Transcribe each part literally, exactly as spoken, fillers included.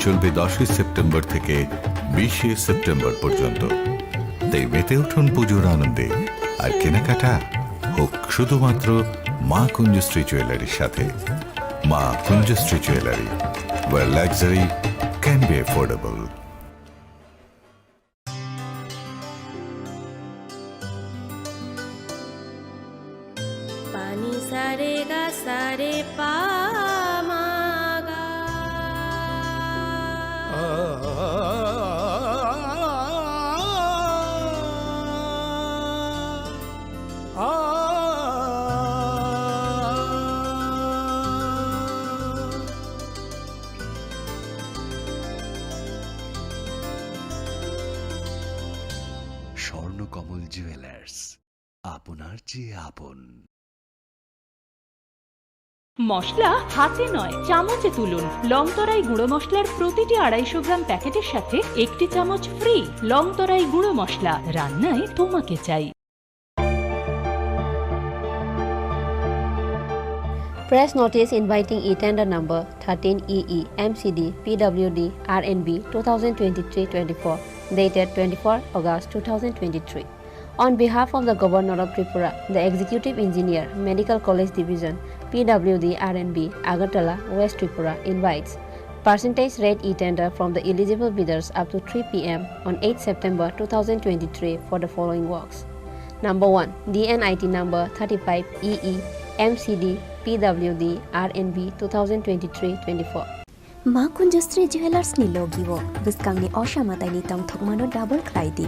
চলবে দশই সেপ্টেম্বর থেকে বিশে সেপ্টেম্বর পর্যন্ত। তাই মেতে উঠুন পুজোর আনন্দে, আর কেনাকাটা হোক শুধুমাত্র মা কুঞ্জশ্রী জুয়েলারির সাথে। মা কুঞ্জশ্রী jewellery, where luxury can be affordable. Pani sa re ga sa re pa ma ga. Swarnakamal jewellers, আপনার চেয়ে আপন। মশলা হাতে নয়, চামচে তুলুন। লংতরাই গুঁড়ো মশলার প্রতিটি আড়াইশো গ্রাম প্যাকেটের সাথে একটি চামচ ফ্রি। লংতরাই গুঁড়ো মশলা, রান্নায় তোমাকে চাই। Press notice inviting e-tender number thirteen E E M C D P W D R N B two thousand twenty-three twenty-four, dated twenty-four August two thousand twenty-three. On behalf of the Governor of Tripura, the Executive Engineer, Medical College Division, P W D R N B, Agartala, West Tripura, invites percentage rate e-tender from the eligible bidders up to three P M on eighth September two thousand twenty-three for the following works. Number one, D N I T number thirty-five E E M C D P W D R N B two thousand twenty-three twenty-four. Ma Kunjusri Jewelers ni logi o bwskang ni osa matai ni tongthokma no double khlai di.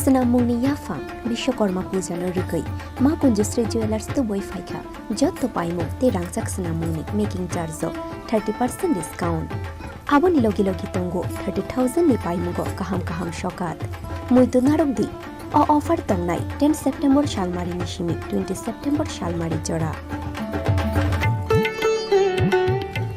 Swnam mung ni yaphang Bishwakarma puja no rwgwi Ma Kunjusri Jewelers tubui phaikha. Jotto paimung tei rangchak swnam mung ni making charge o thirty percent discount. Aboni logi logi tongo thirty thousand ni paimungo kaham kaham sokat. Muitu narwk di, o offer tongnai ten September salmari ni simi twenty September salmari jora.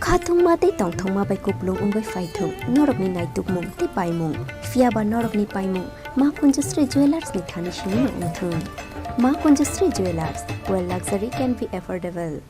Khathungma tei tongthokma bai kupulung wngwi phaithung norokni naitukmung tei paimung. Phiyaba norokni paimung Ma Kunjusri Jewelers ni thani simi no wngthung. Ma Kunjusri Jewelers, where luxury can be affordable.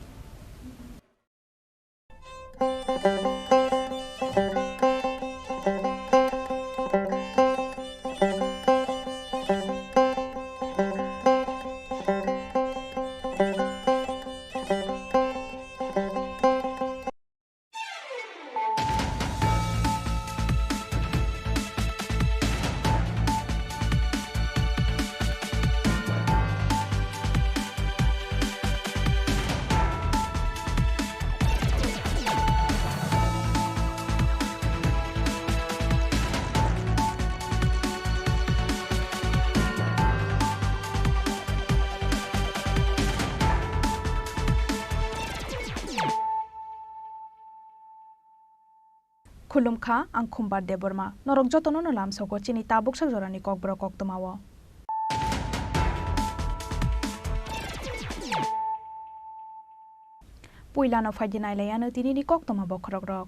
Khulumkha, ang Khumbar Debbarma. Norok jotono no lamsogo chini tabuksa jorani kokborok koktwmao. Puilano phaidi nailaiano tinini koktwma bokhorokrok.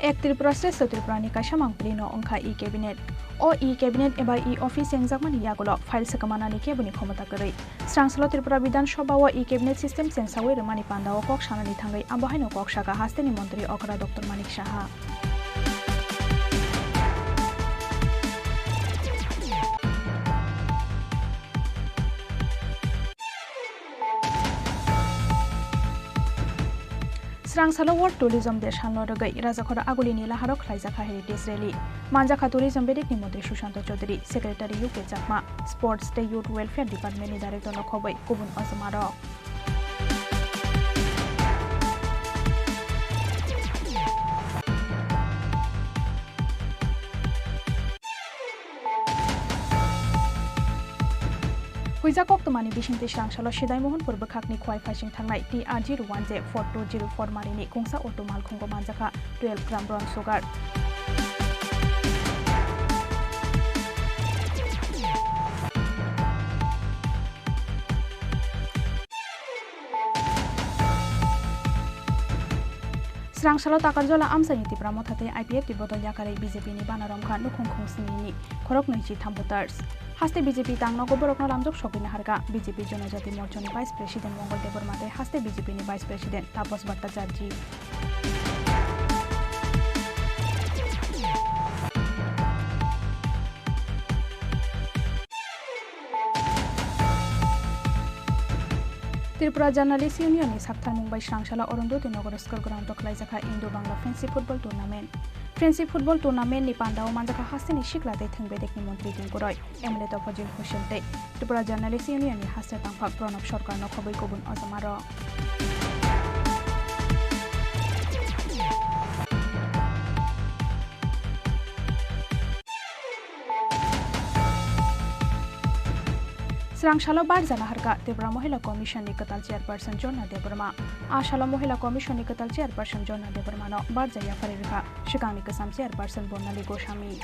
Ek Tripura Shreshtha Tripura ni kaisa mangpili no wngkha e-cabinet. O e-cabinet eba e-office chengjakmani yagulo file swkangmanani keboni khomota kwrwi. Srangsalo Tripura Bidhan Sabha o e-cabinet system chengsawi rwmani pandao kok sanani thangwi abo haino kok sakha hasteni montri okra Doctor Manik Saha. Srangsalo World Tourism Day salno rwgwi Rajakhoro Agulini laharo khlaijakha Heritage Rally. Manjakha Tourism bedekni montri Sushanta Chowdhury, Secretary U K Chakma, Sports tei Youth Welfare Department ni Director no khobwi kubun ojomarok. Huijak koktwmani bisingtwi srangsalo Sidai Mohanpur bwkhakni Khwai Phaising thangnai T R zero one J four two zero four marini kungsa auto malkhungo manjakha twelve gram brown sugar. Srangsalo Takarjala amchaini Tipra Motha tei I P F T bodol yakarwi B J P ni bana romkha nukhung khungsnini khoroknwi chitham voters. Haste B J P tangnogo borokno lamjok sogwi naharkha B J P Jonojati Morchani Vice President Mongol Debbarma tei haste B J P ni Vice President Tapas Bhattacharjee. Tripura Journalist Union ni saktharmung bai Srangsala Arundhati Nagar School Ground o khlaijakha Indo Bangla Friendship Football Tournament. Friendship Football Tournament ni pandao manjakha hasteni sikla tei thwng bedekni montri Tinku Roy, M L A Tofajil Hussain tei Tripura Journalist Union ni haste tangphak Pranab Sarkar no khobwi kubun ojamarok. Srangsalo barjana harkha Tripura Mohila Commission ni kwtal chairperson Jonna Debbarma. A salo Mohila Commission ni kwtal chairperson Jonna Debbarma no barja yaphari rwkha swkangni kwcham chairperson Bonali Goswami.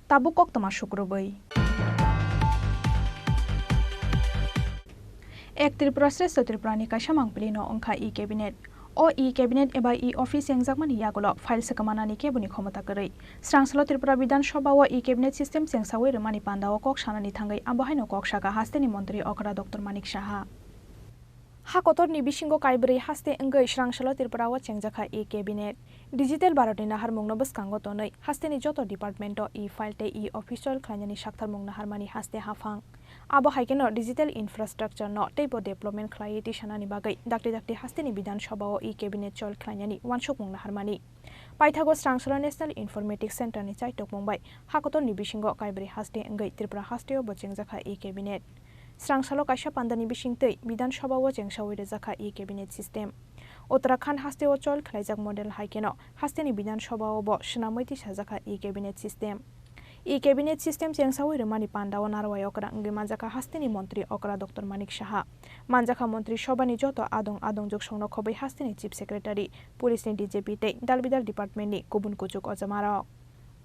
Tabuk koktwma sukrubwi. Ek Tripura Shreshtha Tripura ni kaisa mangpili no wngkha e-cabinet. O e-cabinet eba e-office chengjakmani yagulo file swkang manani keboni khomota kwrwi. Srangsalo Tripura Bidhan Sabha o e-cabinet system chengsawi rwmani pandao kok sanani thangwi abo haino kok sakha hasteni montri okra Doctor Manik Saha. Ha kotorni bisingo kaibrwi haste wngwi Srangsalo Tripura o chengjakha e-cabinet. Digital Bharat ni naharmungno bwskango tonwi hasteni joto department o e-file tei e-office chol khlainani saktharmung naharmani haste haphang. Abo hai kheno digital infrastructure no teibo development khlaiwi tisanani bagwi dakti dakti hasteni Bidhan Sabha o e-cabinet chol khlainani uansukmung naharmani. Paithago Srangsalo National Informatics Center ni chaitokmung bai ha kotorni bisingo kaibrwi haste wngwi Tripura hasteo bo chengjakha e-cabinet. Srangsalo kaisa pandani bisingtwi Bidhan Sabha o chengsawi rwjakha e-cabinet system. Uttarakhand hasteo chol khlaijak model hai kheno hasteni Bidhan Sabha o bo swnamwi tisajakha e-cabinet system. E-cabinet system chengsawi rwmani pandao narwai okra wngwi manjakha hasteni montri okra Doctor Manik Saha. Manjakha montri sobhani joto adong adong jugsongno khobwi hasteni chief secretary, police ni D G P tei dalbidal department ni kubun kuchuk ojamarok.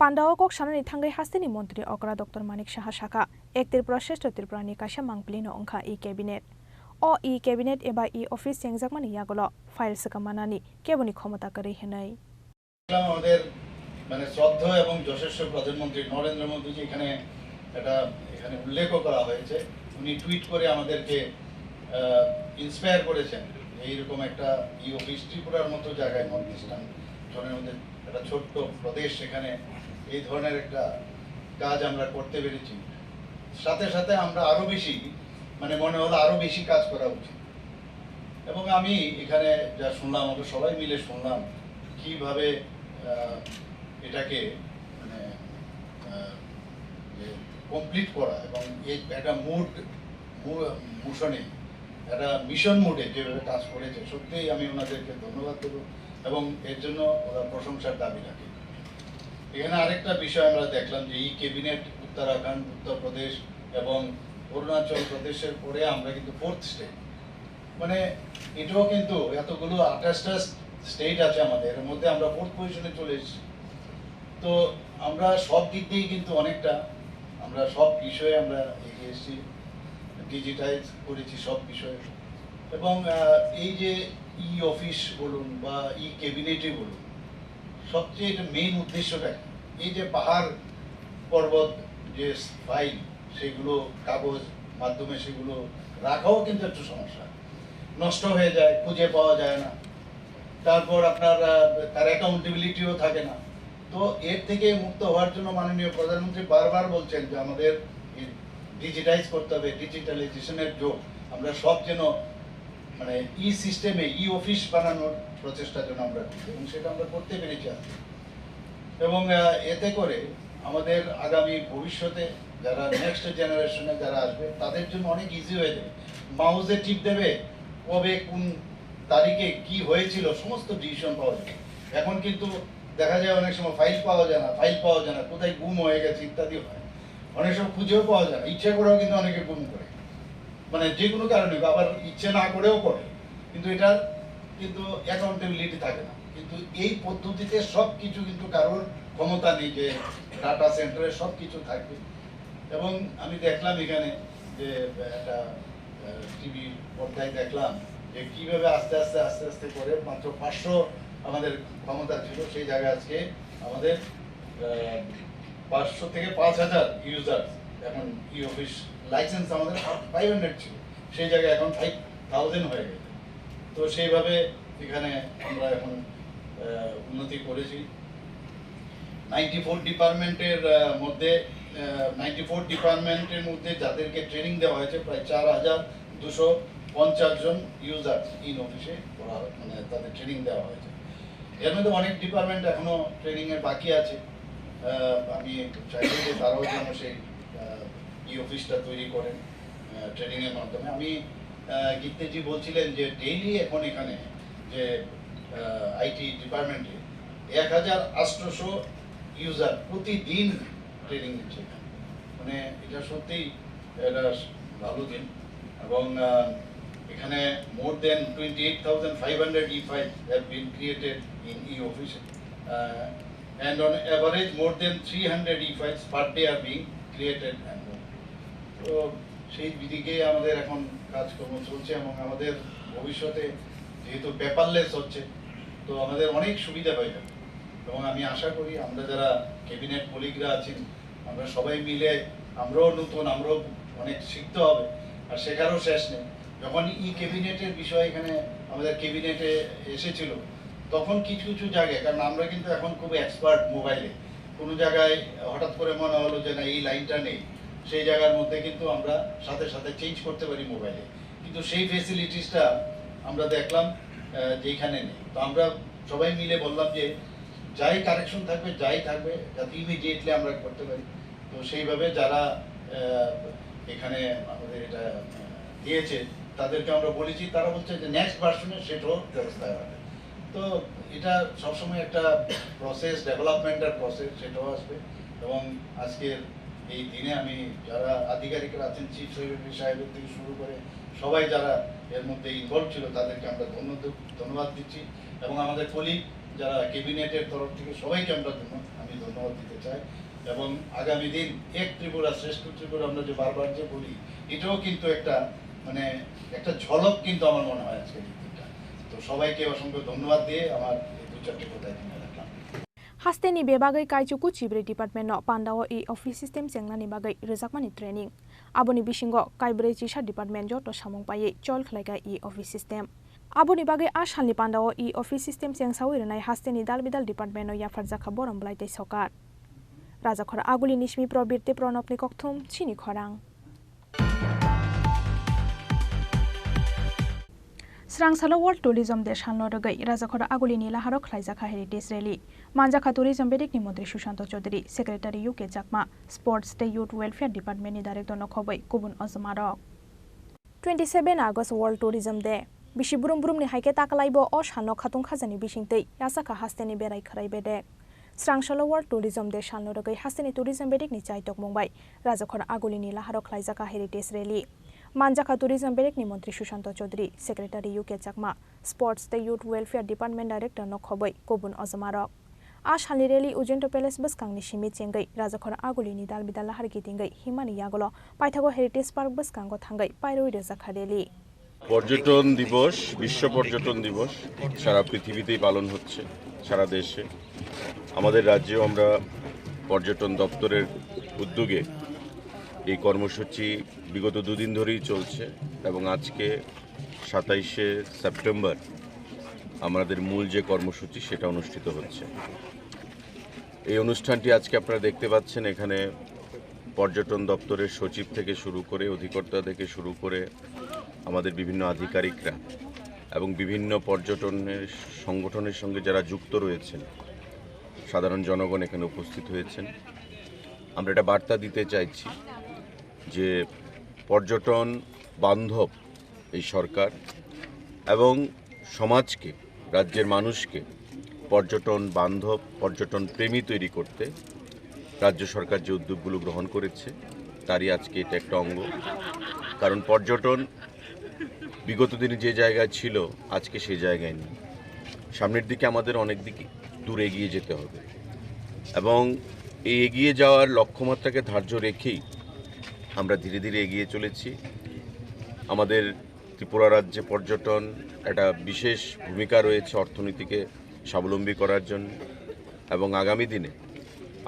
Pandao kok sanani thangwi hasteni montri okra Doctor Manik Saha sakha, Ek Tripura Shreshtha Tripura ni kaisa mangpili no wngkha e-cabinet. O e-cabinet eba e-office chengjakmani yagulo file swkang manani keboni khomota kwrwi hwnwi. দেখলাম আমাদের মানে শ্রদ্ধেয় এবং যশস্বী প্রধানমন্ত্রী নরেন্দ্র মোদীজি এখানে একটা এখানে উল্লেখও করা হয়েছে। উনি টুইট করে আমাদেরকে ইন্সপায়ার করেছেন যে এইরকম একটা ই অফিস ত্রিপুরার মতো জায়গায়, নর্থ ইস্টার্ন জোনের মধ্যে একটা ছোট্ট প্রদেশ, সেখানে এই ধরনের একটা কাজ আমরা করতে পেরেছি। সাথে সাথে আমরা আরও বেশি মানে মনে হলো আরও বেশি কাজ করা উচিত। এবং আমি এখানে যা শুনলাম, আমরা সবাই মিলে শুনলাম কিভাবে আহ, এটাকে মানে আহ, যে কমপ্লিট করা এবং এই একটা মুড মোশনে, একটা মিশন মোডে যেভাবে কাজ করেছে, সত্যিই আমি ওনাদেরকে ধন্যবাদ দেবো এবং এর জন্য ওরা প্রশংসার দাবি রাখে। এখানে আরেকটা বিষয় আমরা দেখলাম যে ই ক্যাবিনেট উত্তরাখণ্ড, উত্তরপ্রদেশ এবং অরুণাচল প্রদেশের পরে আমরা কিন্তু ফোর্থ স্টেট, মানে এটাও কিন্তু এতগুলো আঠাশটা স্টেট আছে আমাদের, এর মধ্যে আমরা ফোর্থ পজিশনে চলে এসেছি। তো আমরা সব দিক দিয়েই কিন্তু অনেকটা আমরা সব বিষয়ে আমরা এগিয়ে এসেছি, ডিজিটাইজ করেছি সব বিষয়ে। এবং আহ, এই যে ই অফিস বলুন বা ই ক্যাবিনেটই বলুন, সবচেয়ে এটা মেইন উদ্দেশ্যটা কি? এই যে পাহাড় পর্বত যে ফাইল, সেগুলো কাগজ মাধ্যমে সেগুলো রাখাও কিন্তু একটু সমস্যা, নষ্ট হয়ে যায়, খুঁজে পাওয়া যায় না। তারপর আপনার আহ, তার অ্যাকাউন্টেবিলিটিও থাকে না। তো এর থেকে মুক্ত হওয়ার জন্য মাননীয় প্রধানমন্ত্রী বারবার বলছেন যে আমাদের ডিজিটাইজ করতে হবে, ডিজিটালাইজেশনের যুগ, আমরা সব যেন মানে ই সিস্টেমে ই অফিস বানানোর প্রচেষ্টা যেন আমরা করি, এবং সেটা আমরা করতে পেরেছি আজকে। এবং আহ, এতে করে আমাদের আগামী ভবিষ্যতে যারা নেক্সট জেনারেশনে যারা আসবে, তাদের জন্য অনেক ইজি হয়ে যাবে। মাউসে টিপ দেবে, কবে কোন তারিখে কি হয়েছিল, সমস্ত ডিসিশন পাওয়া যাবে। এখন কিন্তু দেখা যায় অনেক সময় ফাইল পাওয়া যায় না, ফাইল পাওয়া যায় না, কোথায় গুম হয়ে গেছে ইত্যাদি হয়। অনেক সময় খুঁজেও পাওয়া যায় না, ইচ্ছে করেও কিন্তু অনেকে গুম করে, মানে যে কোনো কারণে, আবার ইচ্ছে না করেও করে, কিন্তু এটার কিন্তু অ্যাকাউন্টেবিলিটি থাকে না। কিন্তু এই পদ্ধতিতে সব কিছু কিন্তু কারোর ক্ষমতা নেই যে ডাটা সেন্টারে সব কিছু থাকবে। এবং আমি দেখলাম এখানে যে একটা টিভি পর্দায় দেখলাম যে কীভাবে আস্তে আস্তে আস্তে আস্তে করে মাত্র পাঁচশো আমাদের ক্ষমতা ছিল, সেই জায়গায় আজকে আমাদের পাঁচশো থেকে পাঁচ হাজার ইউজার এখন ই অফিস লাইসেন্স আমাদের ফাইভ হান্ড্রেড ছিল, সেই জায়গায় এখন ফাইভ থাউজেন্ড হয়ে গেছে। তো সেইভাবে এখানে আমরা এখন উন্নতি করেছি। নাইনটি ফোর ডিপার্টমেন্টের মধ্যে নাইনটি ফোর ডিপার্টমেন্টের মধ্যে যাদেরকে ট্রেনিং দেওয়া হয়েছে প্রায় চার হাজার দুশো পঞ্চাশ জন ইউজার ইন অফিসে ওরা মানে তাদের ট্রেনিং দেওয়া হয়েছে। এর মধ্যে অনেক ডিপার্টমেন্ট এখনো ট্রেনিংয়ের বাকি আছে। আমি চাইব যে তারাও যেন সেই ই অফিসটা তৈরি করেন ট্রেনিংয়ের মাধ্যমে। আমি গিত্তেজি বলছিলেন যে ডেইলি এখন এখানে যে আইটি ডিপার্টমেন্টে এক হাজার আটশোশো ইউজার প্রতিদিন ট্রেনিং দিচ্ছে এখানে। মানে এটা সত্যিই একটা ভালো দিন। এবং এখানে more than twenty eight thousand five hundred e-files have been created in e-office, and on average more than three hundred e-files per day are being created and moved. তো সেই দিকেই আমাদের এখন কাজকর্ম চলছে এবং আমাদের ভবিষ্যতে যেহেতু পেপারলেস হচ্ছে, তো আমাদের অনেক সুবিধা হয়ে যাবে। এবং আমি আশা করি আমরা যারা ক্যাবিনেট কলিগরা আছেন, আমরা সবাই মিলে, আমরাও নতুন, আমরাও অনেক শিখতে হবে, আর শেখারও শেষ নেই। যখন ই ক্যাবিনেটের বিষয় এখানে আমাদের ক্যাবিনেটে এসেছিল, তখন কিছু কিছু জায়গায়, কারণ আমরা কিন্তু এখন খুব এক্সপার্ট মোবাইলে, কোনো জায়গায় হঠাৎ করে মনে হলো যে না, এই লাইনটা নেই, সেই জায়গার মধ্যে কিন্তু আমরা সাথে সাথে চেঞ্জ করতে পারি মোবাইলে। কিন্তু সেই ফেসিলিটিসটা আমরা দেখলাম যেখানে নেই। তো আমরা সবাই মিলে বললাম যে যাই কারেকশন থাকবে, যাই থাকবে, যাতে ইমিডিয়েটলি আমরা করতে পারি। তো সেইভাবে যারা এখানে আমাদের এটা দিয়েছে, তাদেরকে আমরা বলেছি, তারা বলছে যে নেক্সট ভার্সনে সেটাও ব্যবস্থা হবে। তো এটা সবসময় একটা প্রসেস, ডেভেলপমেন্টের প্রসেস, সেটাও আসবে। এবং আজকের এই দিনে আমি যারা আধিকারিকরা আছেন, চিফ সেক্রেটারি সাহেবের থেকে শুরু করে সবাই যারা এর মধ্যে ইনভলভ ছিল, তাদেরকে আমরা ধন্য-, ধন্যবাদ দিচ্ছি। এবং আমাদের কলিগ যারা ক্যাবিনেটের তরফ থেকে সবাইকে আমরা ধন্য-, আমি ধন্যবাদ দিতে চাই। এবং আগামী দিন এক ত্রিপুরা শ্রেষ্ঠ ত্রিপুরা আমরা যে বারবার যে বলি, এটাও কিন্তু একটা মানে একটা ঝলক কিন্তু আমার মনে হয় আজকের এই দিনটা। তো সবাইকে অসংখ্য ধন্যবাদ দিয়ে আমার এই দু চারটে কথা এখানে রাখলাম। Hasteni bebagwi kaichuku chibri department no pandao e office system chengnani bagwi rwjakmani training. Aboni bisingo kaibrwi chisa department joto samung paiwi chol khlaikha e office system. Aboni bagwi a salni pandao e office system chengsawi rwnai hasteni dal bidal department no yapharjakha borom bwlai tei sokar. Rajakhor Aguli ni simi Probir tei Pranobni kokthum chini khorang. Srangsalo World Tourism Day salno rwgwi Rajakhor Aguli ni laharo khlaijakha Heritage Rally. Manjakha Tourism bedekni montri Sushanta Chaudhary, Secretary U K Chakma, Sports tei Youth Welfare Department ni Director no khobwi kubun ojomarok. Twenty seven August World Tourism Day. Bisi brum brumni hai khe takalaibo o salno khatung khajani bisingtwi yachakha hasteni berai khwrai bedek. Srangsalo World Tourism Day salno rwgwi hasteni tourism bedekni chai tokmung bai Rajakhor Agulini laharo khlaijakha Heritage Rally. Manjakha tourism bedekni montri Sushanta Chaudhary, Secretary U K Chakma, Sports tei Youth Welfare Department Director no khobwi kubun ojomarok. A salni rally Ujjayanta Palace bwskangni simi chengwi Rajakhor Agulini dal bidal lahar gitingwi himani yagulo paithago Heritage Park bwskango thangwi pairwi rwjakha rally. পর্যটন দিবস, বিশ্ব পর্যটন দিবস সারা পৃথিবীতেই পালন হচ্ছে, সারা দেশে। আমাদের রাজ্যেও আমরা পর্যটন দপ্তরের উদ্যোগে এই কর্মসূচি বিগত দুদিন ধরেই চলছে এবং আজকে সাতাইশে সেপ্টেম্বর আমাদের মূল যে কর্মসূচি সেটা অনুষ্ঠিত হচ্ছে। এই অনুষ্ঠানটি আজকে আপনারা দেখতে পাচ্ছেন, এখানে পর্যটন দপ্তরের সচিব থেকে শুরু করে, অধিকর্তা থেকে শুরু করে আমাদের বিভিন্ন আধিকারিকরা এবং বিভিন্ন পর্যটনের সংগঠনের সঙ্গে যারা যুক্ত রয়েছেন, সাধারণ জনগণ এখানে উপস্থিত হয়েছেন। আমরা একটা বার্তা দিতে চাইছি যে পর্যটন বান্ধব এই সরকার এবং সমাজকে, রাজ্যের মানুষকে পর্যটন বান্ধব, পর্যটন প্রেমী তৈরি করতে রাজ্য সরকার যে উদ্যোগগুলো গ্রহণ করেছে, তারই আজকে এটা একটা অঙ্গ। কারণ পর্যটন বিগত দিনে যে জায়গায় ছিল, আজকে সেই জায়গায় নেই। সামনের দিকে আমাদের অনেক দিকে দূর এগিয়ে যেতে হবে এবং এই এগিয়ে যাওয়ার লক্ষ্যমাত্রাকে ধার্য রেখেই আমরা ধীরে ধীরে এগিয়ে চলেছি। আমাদের ত্রিপুরা রাজ্যে পর্যটন একটা বিশেষ ভূমিকা রয়েছে অর্থনীতিকে স্বাবলম্বী করার জন্য, এবং আগামী দিনে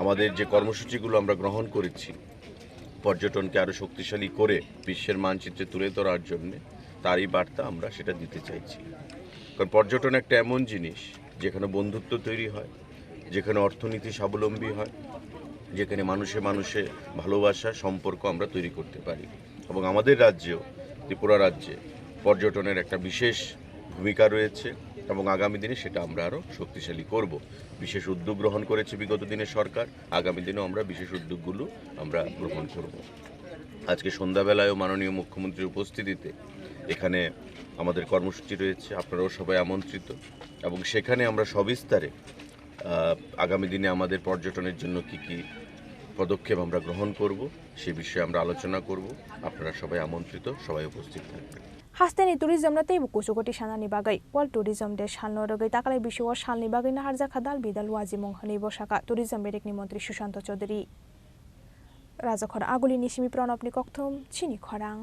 আমাদের যে কর্মসূচিগুলো আমরা গ্রহণ করেছি পর্যটনকে আরও শক্তিশালী করে বিশ্বের মানচিত্রে তুলে ধরার জন্য, তারই বার্তা আমরা সেটা দিতে চাইছি। কারণ পর্যটন একটা এমন জিনিস যেখানে বন্ধুত্ব তৈরি হয়, যেখানে অর্থনীতি স্বাবলম্বী হয়, যেখানে মানুষে মানুষে ভালোবাসা সম্পর্ক আমরা তৈরি করতে পারি। এবং আমাদের রাজ্যেও, ত্রিপুরা রাজ্যে পর্যটনের একটা বিশেষ ভূমিকা রয়েছে এবং আগামী দিনে সেটা আমরা আরও শক্তিশালী করব। বিশেষ উদ্যোগ গ্রহণ করেছে বিগত দিনে সরকার, আগামী দিনেও আমরা বিশেষ উদ্যোগগুলো আমরা গ্রহণ করব। আজকে সন্ধ্যাবেলায়ও মাননীয় মুখ্যমন্ত্রীর উপস্থিতিতে এখানে আমাদের কর্মসূচি রয়েছে, আপনারাও সবাই আমন্ত্রিত এবং সেখানে আমরা সবিস্তারে আহ, আগামী দিনে আমাদের পর্যটনের জন্য কি কি পদক্ষেপ আমরা গ্রহণ করব, সে বিষয়ে আমরা আলোচনা করব। আপনারা সবাই আমন্ত্রিত, সবাই উপস্থিত থাকবেন। Hasteni tourism no teibo kuchugo tisanani bagwi World Tourism Day salno rwgwi takalai bisio salni bagwi naharjakha dal bidal wajimung hwnwi bwsakha tourism bedekni montri Sushanta Chaudhary. Rajakhor Agulini simi Pranobni kokthum chini khorang.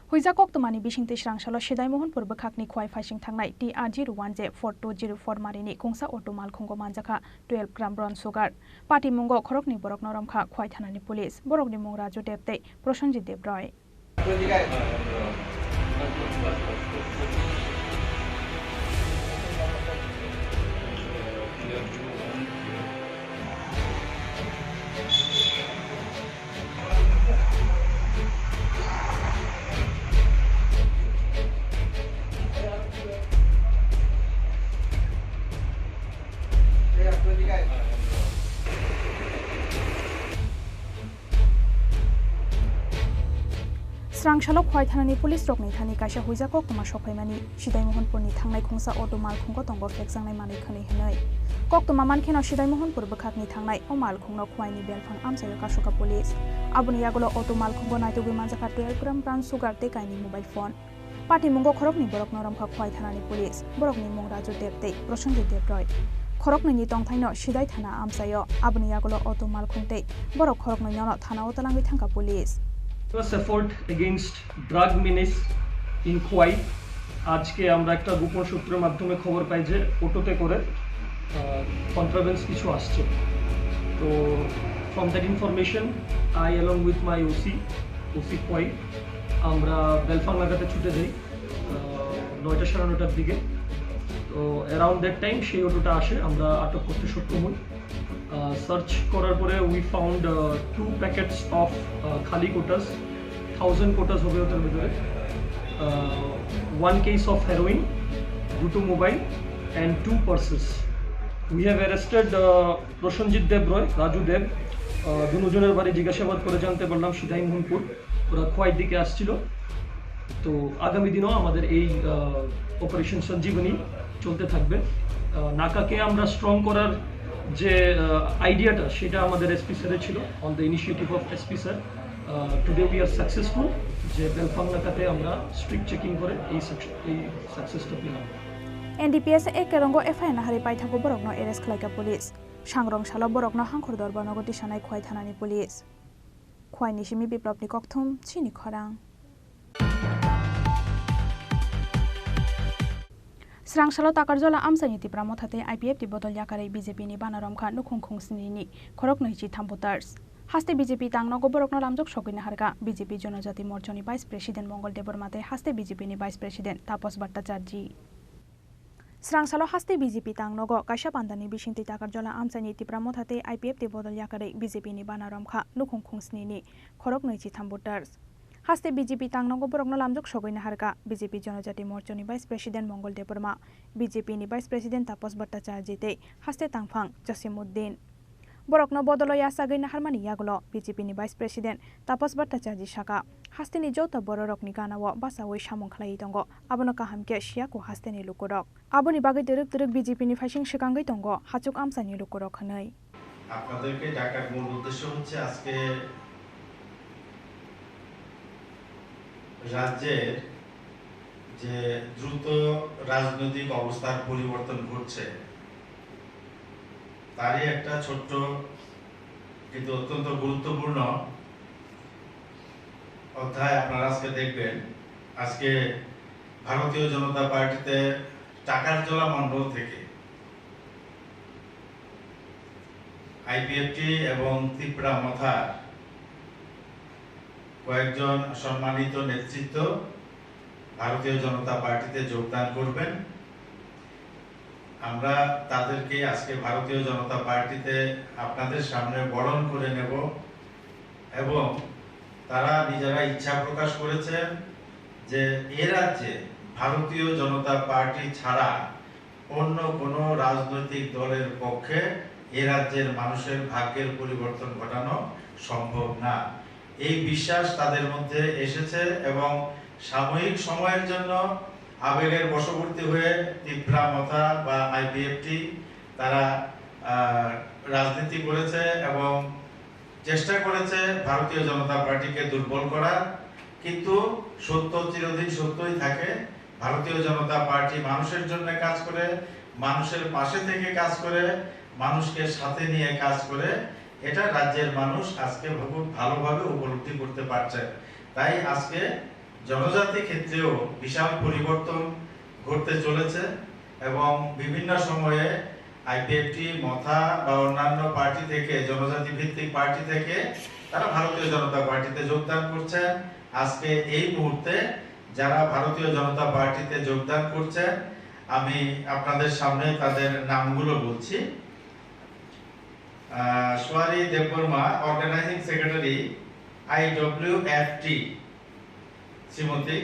Huijak koktwmani bisingtwi srangsalo Sidai Mohonpur bwkhakni Khwai phaising thangnai T R zero one J four two zero four marini kungsa auto malkhungo manjakha twelve gram brown sugar. Patimungo khoroknwi borokno romkha Khwai thanani police. Borokni mung Raju Deb tei Prosenjit Deb Roy. Srangsalo Khwai thanani police rokni thani kaisa huijak koktwma sokphaimani, Sidai Mohonpurni thangnai khungsa auto malkhungo tongo phekjaknai manwi khwnwi hwnwi. Koktwma mankheno Sidai Mohonpur bwkhakni thangnai o malkhungno Khwaini belphang amchaio kasukha police. Aboni yagulo auto malkhungo naitugwi manjakha twelve gram brown sugar tei kainwi mobile phone. Patimungo khoroknwi borokno romkha Khwai thanani police. Borokni mung Raju Deb tei Prosenjit Deb Roy. Khoroknwini tongthaino Sidai thana amchaio. Aboni yagulo auto malkhung tei borok khoroknwinono thanao twlangwi thangkha police. First effort against drug menace in Khwai. আজকে আমরা একটা গোপন সূত্রের মাধ্যমে খবর পাই যে অটোতে করে কন্ট্রাব্যান্ডস কিছু আসছে। তো from that information, I along with my O C, O C Khwai, আমরা বেলফাং লাগাতে ছুটে যাই আহ, নয়টা সাড়ে নয়টার দিকে। তো অ্যারাউন্ড দ্যাট টাইম সেই অটোটা আসে, আমরা আটক করতে সক্ষম হই। সার্চ করার পরে we found two packets of খালি কোটাস, থাউজেন্ড কোটাস হবে ওটার ভিতরে। One case of heroin, দুটো mobile and two purses. We have arrested Prasenjit Deb Roy, Raju Deb. Ah, দুজনের বাড়ি জিজ্ঞাসাবাদ করে জানতে পারলাম সিধাই মোহনপুর, ওরা খোয়াইর দিকে আসছিল। তো আগামী দিনও আমাদের এই অপারেশন সঞ্জীবনী চলতে থাকবে। আহ, নাকাকে আমরা স্ট্রং করার যে আইডিয়াটা, সেটা আমাদের এসপি স্যারের ছিল। On the initiative of S P sir, today we are successful যে বেলফাং নাকাতে আমরা স্ট্রিক্ট চেকিং করে এই সাকসেস, এই সাকসেসটা পেলাম। N D P S A kerongo F I R nahari paithago borokno arrest khlaikha police. Sangrong salo borokno Hangkhor Dorbar nogo tisanai Khwai thanani police. Khwaini simi Biplopni kokthum chini khorang. Srangsalo Takarjola amchaini Tipra Motha tei I P F T bodol yakarwi B J P ni bana romkha nukhung khungsnini khoroknwi chitham voters. Haste B J P tangnogo borokno lamjok sogwi naharkha B J P Jonojati Morchani Vice President Mongol Debbarma tei haste B J P ni Vice President Taposh Bhattacharjee. Srangsalo haste B J P tangnogo kaisa pandani bisingtwi Takarjola amchaini Tipra Motha tei I P F T bodol yakarwi B J P ni bana romkha nukhung khungsnini khoroknwi chitham voters. Haste B J P tangnogo borokno lamjok sogwi naharkha B J P Jonojati Morchani Vice President Mongol Debbarma, B J P ni Vice President Taposh Bhattacharjee tei haste tangphang Jasimuddin. Borokno bodolo yachagwi naharmani yagulo B J P ni Vice President Taposh Bhattacharjee saka, hasteni joto bororokni ganao bachaui samung khlaiwi tongo, abono kaham khe siyaku hasteni lukurok. Aboni bagwi twrwk twrwk B J P ni phaising swkangwi tongo hachuk amchaini lukurok hwnwi. আপনাদেরকে ডাকার মূল উদ্দেশ্য হচ্ছে আজকে রাজ্যের যে দ্রুত রাজনৈতিক অবস্থার পরিবর্তন ঘটছে, তারই একটা ছোট্ট কিন্তু অত্যন্ত গুরুত্বপূর্ণ অধ্যায় আপনারা আজকে দেখবেন। আজকে ভারতীয় জনতা পার্টিতে টাকারজলা মণ্ডল থেকে আইপিএফটি এবং তিপ্রা মথার কয়েকজন সম্মানিত নেতৃত্ব ভারতীয় জনতা পার্টিতে যোগদান করবেন। আমরা তাদেরকে আজকে ভারতীয় জনতা পার্টিতে আপনাদের সামনে বরণ করে নেব এবং তারা নিজেরা ইচ্ছা প্রকাশ করেছেন যে এ রাজ্যে ভারতীয় জনতা পার্টি ছাড়া অন্য কোনো রাজনৈতিক দলের পক্ষে এ রাজ্যের মানুষের ভাগ্যের পরিবর্তন ঘটানো সম্ভব না। এই বিশ্বাস তাদের মধ্যে এসেছে এবং সাময়িক সময়ের জন্য আবেগের বশবর্তী হয়ে তিপ্রা মথা বা আইপিএফটি তারা, আহ, রাজনীতি করেছে এবং চেষ্টা করেছে ভারতীয় জনতা পার্টিকে দুর্বল করার। কিন্তু সত্য চিরদিন সত্যই থাকে। ভারতীয় জনতা পার্টি মানুষের জন্য কাজ করে, মানুষের পাশে থেকে কাজ করে, মানুষকে সাথে নিয়ে কাজ করে। এটা রাজ্যের মানুষ আজকে খুব ভালোভাবে উপলব্ধি করতে পারছে। তাই আজকে জনজাতি ক্ষেত্রেও বিশাল পরিবর্তন ঘটতে চলেছে এবং বিভিন্ন সময়ে আইপিএফটি, মথা বা অন্যান্য পার্টি থেকে, জনজাতি ভিত্তিক পার্টি থেকে তারা ভারতীয় জনতা পার্টিতে যোগদান করছেন। আজকে এই মুহূর্তে যারা ভারতীয় জনতা পার্টিতে যোগদান করছেন, আমি আপনাদের সামনে তাদের নামগুলো বলছি। আহ, সোয়ারি দেববর্মা, অর্গানাইজিং সেক্রেটারি, আইডব্লিউএফটি, শ্রীমতী,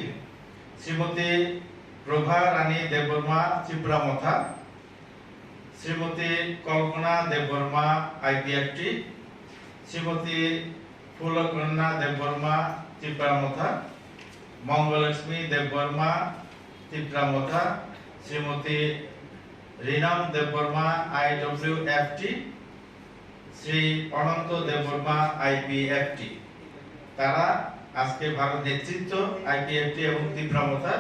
শ্রীমতী প্রভা রানী দেববর্মা, তিপ্রা মথা, শ্রীমতী কল্পনা দেববর্মা, আইপিএফটি, শ্রীমতী ফুলকন্যা দেববর্মা, তিপ্রা মথা, মঙ্গলক্ষ্মী দেববর্মা, তিপ্রা মথা, শ্রীমতী রিনাম দেববর্মা, আইডব্লিউএফটি, শ্রী অনন্ত দেববর্মা, আইপিএফটি। তারা আজকে ভারত নেতৃত্ব, আইপিএফটি এবং তিপ্রা মথা,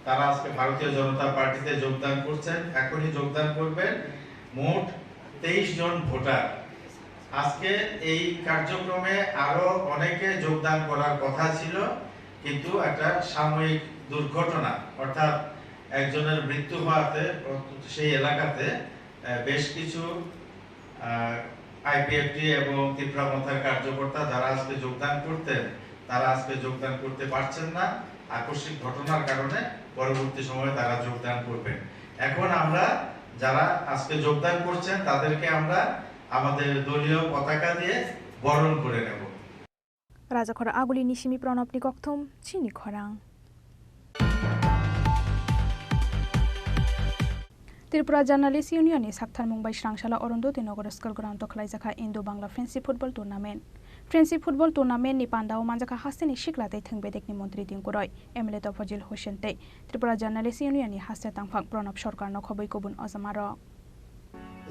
তারা আজকে ভারতীয় জনতা পার্টিতে যোগদান করছেন, এখনই যোগদান করবেন। মোট তেইশ জন ভোটার। আজকে এই কার্যক্রমে আরো অনেকে যোগদান করার কথা ছিল, কিন্তু একটা সাময়িক দুর্ঘটনা, অর্থাৎ একজনের মৃত্যু হওয়াতে সেই এলাকাতে, আহ, বেশ কিছু, আহ, আইপিএফটি এবং তিপ্রা মথার কার্যকর্তা যারা আজকে যোগদান করতেন, তারা আজকে যোগদান করতে পারছেন না। আকস্মিক ঘটনার কারণে পরবর্তী সময়ে তারা যোগদান করবেন। এখন আমরা যারা আজকে যোগদান করছেন, তাদেরকে আমরা আমাদের দলীয় পতাকা দিয়ে বরণ করে নেব। Rajakhor Aguli ni simi Pranab ni kokthum, chini khorang. Tripura Journalist Union ni saktharmung bai Srangsala Arundhati Nagar School ground o khlaijak kha Indo Bangla Friendship Football Tournament. Friendship Football Tournament ni panda o manjak kha haste ni sikla tei thwng bedek ni montri Tinku Roy, M L A Tofajil Hussain tei Tripura Journalist Union ni haste tangphang Pranab Sarkar no khobwi kubun ojama rok.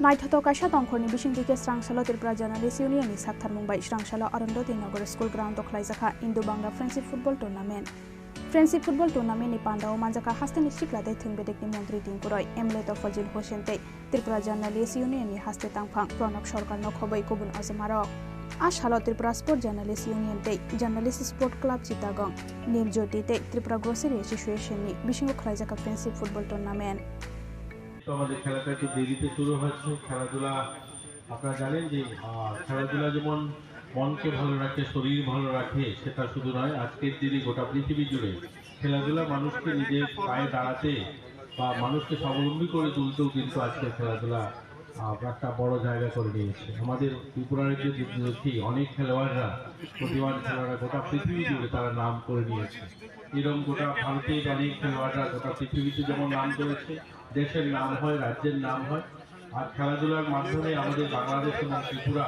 Naithothok kaisa tongkhorni bisingtwi khe Srangsalo Tripura Journalist Union ni saktharmung bai Srangsalo Arundhati Nagar School ground o khlaijak kha Indo Bangla Friendship Football Tournament. Friendship Football Tournament ni panda o manjak kha haste ni sikla tei thwng bedek ni montri Tinku Roy, M L A Tofajil Hussain tei Tripura Journalist Union ni haste tangphang Pranab Sarkar no khobwi kubun ojama rok. A salo Tripura Sport Journalist Union tei Journalist Sport Club Chittagong, Nil Jyoti tei Tripura Grocery Association ni bisingo khlaijak kha Friendship Football Tournament. তো আমাদের খেলাটা একটু দেরিতে শুরু হচ্ছে। খেলাধুলা, আপনারা জানেন যে, আহ, খেলাধুলা যেমন মনকে ভালো রাখে, শরীর ভালো রাখে, সেটা শুধু নয়, আজকের দিনে গোটা পৃথিবী জুড়ে খেলাধুলা মানুষকে নিজের পায়ে দাঁড়াতে বা মানুষকে স্বাবলম্বী করে তুলতেও কিন্তু আজকের খেলাধুলা, আহ, একটা বড় জায়গা করে নিয়েছে। আমাদের ত্রিপুরা রাজ্যে যদি দেখি, অনেক খেলোয়াড়রা, প্রতিভাবান খেলোয়াড়রা গোটা পৃথিবী জুড়ে তারা নাম করে নিয়েছে। এরকম গোটা ভারতের অনেক খেলোয়াড়রা গোটা পৃথিবীতে যেমন নাম করেছে, দেশের নাম হয়, রাজ্যের নাম হয়। আর খেলাধুলার মাধ্যমে আমাদের বাংলাদেশ এবং ত্রিপুরা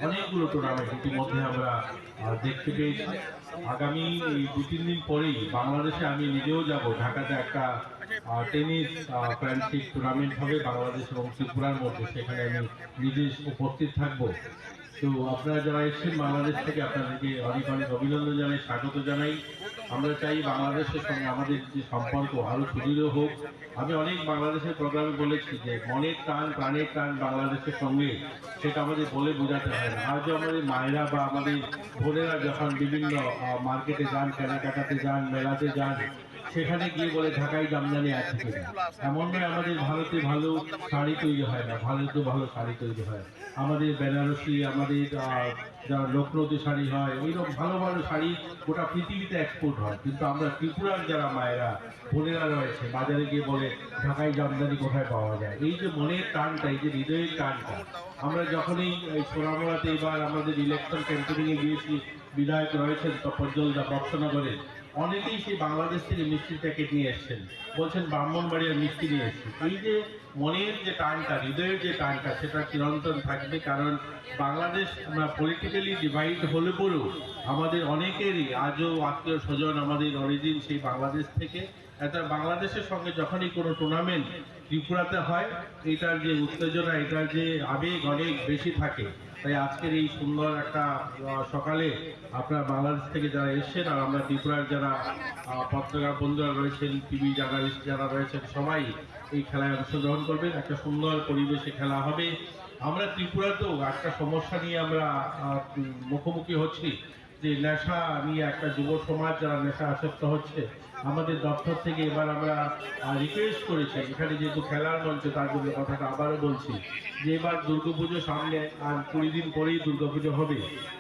অনেকগুলো টুর্নামেন্ট ইতিমধ্যে আমরা, আহ, দেখতে পেয়েছি। আগামী এই দু তিন দিন পরেই বাংলাদেশে আমি নিজেও যাব, ঢাকাতে একটা, আহ, টেনিস, আহ, ফ্রেন্ডশিপ টুর্নামেন্ট হবে বাংলাদেশ এবং ত্রিপুরার মধ্যে, সেখানে আমি নিজে উপস্থিত থাকব। তো আপনারা যারা এসেছেন বাংলাদেশ থেকে, আপনাদেরকে অনেক অনেক অভিনন্দন জানাই, স্বাগত জানাই। আমরা চাই বাংলাদেশের সঙ্গে আমাদের যে সম্পর্ক আরো সুদৃঢ় হোক। আমি অনেক বাংলাদেশের প্রোগ্রামে বলেছি যে মনের টান, প্রাণের টান বাংলাদেশের সঙ্গে, সেটা আমাদের বলে বোঝাতে হয় না। আজও আমাদের মায়েরা বা আমাদের বোনেরা যখন বিভিন্ন, আহ, মার্কেটে যান, কেনাকাটাতে যান, মেলাতে যান, সেখানে গিয়ে বলে, "ঢাকাই জামদানি আছে কিনা?" এমন নয় আমাদের ভারতে ভালো শাড়ি তৈরি হয় না, ভারতে ভালো শাড়ি তৈরি হয়। আমাদের বেনারসি, আমাদের, আহ, যারা লখনৌতে শাড়ি হয়, ওইরকম ভালো ভালো শাড়ি গোটা পৃথিবীতে এক্সপোর্ট হয়, কিন্তু আমরা ত্রিপুরার যারা মায়েরা, বোনেরা রয়েছে, বাজারে গিয়ে বলে, "ঢাকাই জামদানি কোথায় পাওয়া যায়?" এই যে মনের টানটা, এই যে হৃদয়ের টানটা, আমরা যখনই এই সোনামুড়াতে এবার আমাদের ইলেকশন ক্যাম্পেইনিং এ গিয়েছি, বিধায়ক রয়েছেন তপজ্জল দা বক্সনগরে, অনেকেই সেই বাংলাদেশ থেকে মিষ্টির প্যাকেট নিয়ে এসছেন, বলছেন, "ব্রাহ্মণবাড়িয়ার মিষ্টি নিয়ে এসছি।" এই যে মনের যে টানটা, হৃদয়ের যে টানটা, সেটা চিরন্তন থাকবে। কারণ বাংলাদেশ আমরা পলিটিক্যালি ডিভাইড হলে পরেও আমাদের অনেকেরই আজও আত্মীয় স্বজন, আমাদের অরিজিন সেই বাংলাদেশ থেকে। এটা বাংলাদেশের সঙ্গে যখনই কোনো টুর্নামেন্ট ত্রিপুরাতে হয়, এটার যে উত্তেজনা, এটার যে আবেগ অনেক বেশি থাকে। তাই আজকের এই সুন্দর একটা, আহ, সকালে আপনারা বাংলাদেশ থেকে যারা এসেছেন আর আমরা ত্রিপুরার যারা, আহ, পত্রকার বন্ধুরা রয়েছেন, টিভি জার্নালিস্ট যারা রয়েছেন, সবাই এই খেলায় অংশগ্রহণ করবেন। একটা সুন্দর পরিবেশে খেলা হবে। আমরা ত্রিপুরাতেও একটা সমস্যা নিয়ে আমরা, আহ, উম, মুখোমুখি হচ্ছি যে নেশা নিয়ে একটা যুব সমাজ যারা নেশা আসক্ত হচ্ছে। আমাদের দপ্তর থেকে এবার আমরা, আহ, রিকোয়েস্ট করেছি, এখানে যেহেতু খেলার মঞ্চ, তার জন্য কথাটা আবারও বলছি যে এবার দুর্গাপুজো সামনে, আর কুড়ি দিন পরেই দুর্গাপুজো হবে।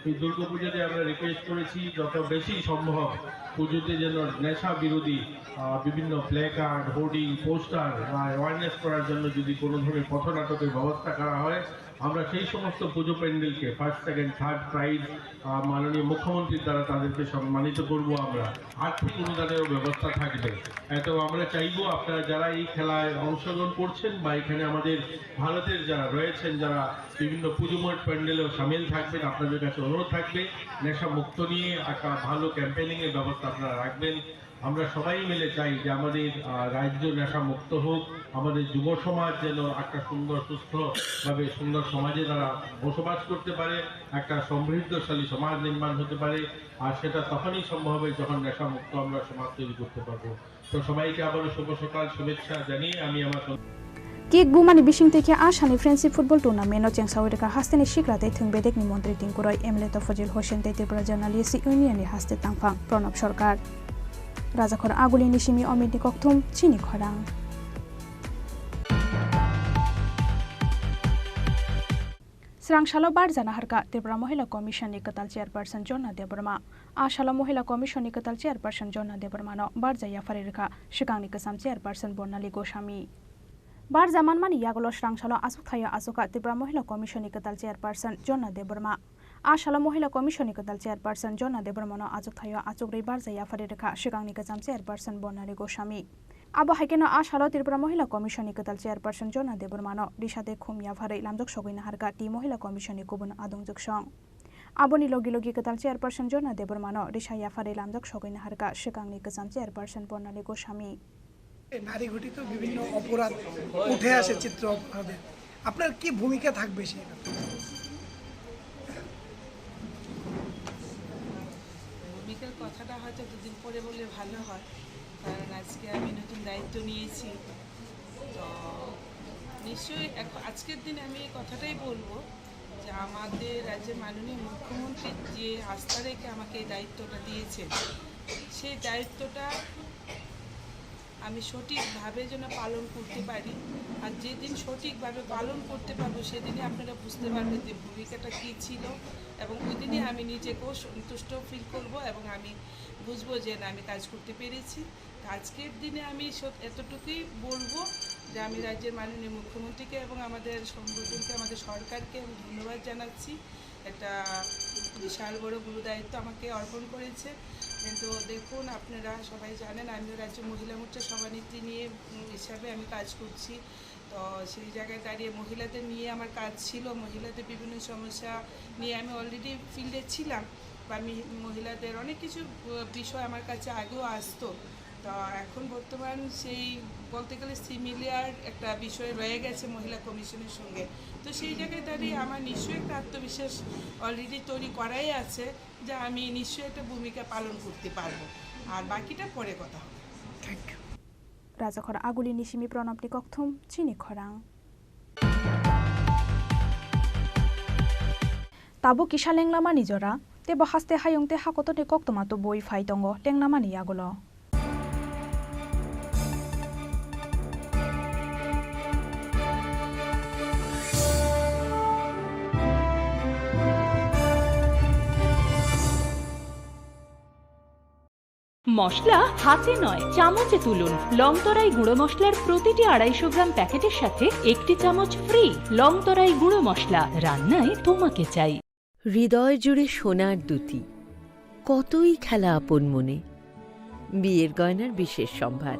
এই দুর্গাপুজোতে আমরা রিকোয়েস্ট করেছি যত বেশি সম্ভব পুজোতে যেন নেশা বিরোধী, আহ, বিভিন্ন প্লে কার্ড, হোর্ডিং, পোস্টার বা অ্যাওয়ারনেস করার জন্য যদি কোনো ধরনের পথনাটকের ব্যবস্থা করা হয়, আমরা সেই সমস্ত পুজো প্যান্ডেলকে ফার্স্ট, সেকেন্ড, থার্ড প্রাইজ, আহ, মাননীয় মুখ্যমন্ত্রীর দ্বারা তাদেরকে সম্মানিত করব আমরা। আর্থিক অনুদানেরও ব্যবস্থা থাকবে। এটাও আমরা চাইবো আপনারা যারা এই খেলায় অংশগ্রহণ করছেন বা এখানে আমাদের ভারতের যারা রয়েছেন, যারা বিভিন্ন পুজো মণ্ডপ প্যান্ডেলেও সামিল থাকবেন, আপনাদের কাছে অনুরোধ থাকবে নেশা মুক্ত নিয়ে একটা ভালো ক্যাম্পেইনিং এর ব্যবস্থা আপনারা রাখবেন। আমরা সবাই মিলে চাই যে আমাদের, আহ, রাজ্য নেশা মুক্ত হোক, আমাদের যুব সমাজ যেন একটা সুন্দর সুস্থভাবে সুন্দর সমাজে তারা বসবাস করতে পারে, একটা সমৃদ্ধশালী সমাজ নির্মাণ হতে পারে। আর সেটা তখনই সম্ভব হবে যখন নেশা মুক্ত আমরা সমাজ তৈরি করতে পারবো। তো সবাইকে আবারও শুভ সকাল শুভেচ্ছা জানিয়ে আমি আমার Kick bumani bising twi khe a sani Friendship Football Tournament no chengsawi rwkha hasteni sikla tei thwng bedekni montri Tinku Roy, M L A Tofojil Hossain tei Tripura Journalist Union ni haste tangphang Pranab Sarkar. Rajakhor Aguli ni simi Omit ni kokthum chini khorang. Srang salo barjana harkha Tripura Mohila Commission ni kwtal chairperson Jonna Debbarma. A salo Mohila Commission ni kwtal chairperson Jonna Debbarma no barja yaphari rwkha swkangni kwcham chairperson Bornali Goswami. Barja manmani yagulo srang salo achuk thaio achukha Tripura Mohila Commission ni kwtal chairperson Jonna Debbarma. A salo Mohila Commission ni kwtal chairperson Jonna Debbarma no achuk thaio achukrwi barja yaphari rwkha swkangni kwcham chairperson Bornali Goswami. Abo hai kheno a salo Tripura Mohila Commission ni kwtal chairperson Jonna Debbarma no risa tei khum yapharwi lamjak sogwi naharkha tei Mohila Commission ni kubun adongjwk song. Aboni logi logi kwtal chairperson Jonna Debbarma no risa yapharwi lamjak sogwi naharkha swkangni kwcham chairperson Bornali Goswami. নারী ঘটিত বিভিন্ন অপরাধ উঠে আসে, চিত্র অপরাধে আপনার কি ভূমিকা থাকবে সেই ব্যাপারে? ভূমিকার কথাটা হয়তো দুদিন পরে বললে ভালো হয়, কারণ আজকে আমি নতুন দায়িত্ব নিয়েছি। তো নিশ্চয়ই এখন, আজকের দিনে আমি এই কথাটাই বলবো যে আমাদের রাজ্যের মাননীয় মুখ্যমন্ত্রী যে আস্থা রেখে আমাকে এই দায়িত্বটা দিয়েছেন, সেই দায়িত্বটা আমি সঠিকভাবে যেন পালন করতে পারি। আর যেদিন সঠিকভাবে পালন করতে পারবো, সেদিনই আপনারা বুঝতে পারবেন যে ভূমিকাটা কী ছিল, এবং ওই দিনই আমি নিজেকেও সন্তুষ্ট ফিল করব এবং আমি বুঝবো যে না, আমি কাজ করতে পেরেছি। তো আজকের দিনে আমি সত-, এতটুকুই বলবো যে আমি রাজ্যের মাননীয় মুখ্যমন্ত্রীকে এবং আমাদের সংগঠনকে, আমাদের সরকারকে আমি ধন্যবাদ জানাচ্ছি। একটা বিশাল বড় গুরু দায়িত্ব আমাকে অর্পণ করেছে। কিন্তু দেখুন, আপনারা সবাই জানেন, আমিও রাজ্য মহিলা মোর্চা সভানেত্রী নিয়ে, উম, হিসাবে আমি কাজ করছি। তো সেই জায়গায় দাঁড়িয়ে মহিলাদের নিয়ে আমার কাজ ছিল, মহিলাদের বিভিন্ন সমস্যা নিয়ে আমি অলরেডি ফিল্ডে ছিলাম, বা মি-, মহিলাদের অনেক কিছু, আহ, বিষয় আমার কাছে আগেও আসতো। তো এখন বর্তমান সেই বলতে গেলে সিমিলার একটা বিষয় রয়ে গেছে মহিলা কমিশনের সঙ্গে। তো সেই জায়গায় দাঁড়িয়ে আমার নিশ্চয়ই একটা আত্মবিশ্বাস অলরেডি তৈরি করাই আছে যে আমি নিশ্চয়ই একটা ভূমিকা পালন করতে পারবো। আর বাকিটা পরে কথা হবে। Thank you. Rajakhor Aguli ni simi Pranab ni kokthum chini khorang. Tabuk kisa lenglamani jora, tebo haste hayung tei hakotorni koktwma tubui phai tongo lenglamani yagulo. মশলা হাতে নয়, চামচে তুলুন। লংতরাই গুঁড়ো মশলার প্রতিটি আড়াইশো গ্রাম প্যাকেটের সাথে একটি চামচ ফ্রি। লংতরাই গুঁড়ো মশলা, রান্নায় তোমাকে চাই। হৃদয় জুড়ে সোনার দ্যুতি, কতই খেলা আপন মনে। বিয়ের গয়নার বিশেষ সম্ভার।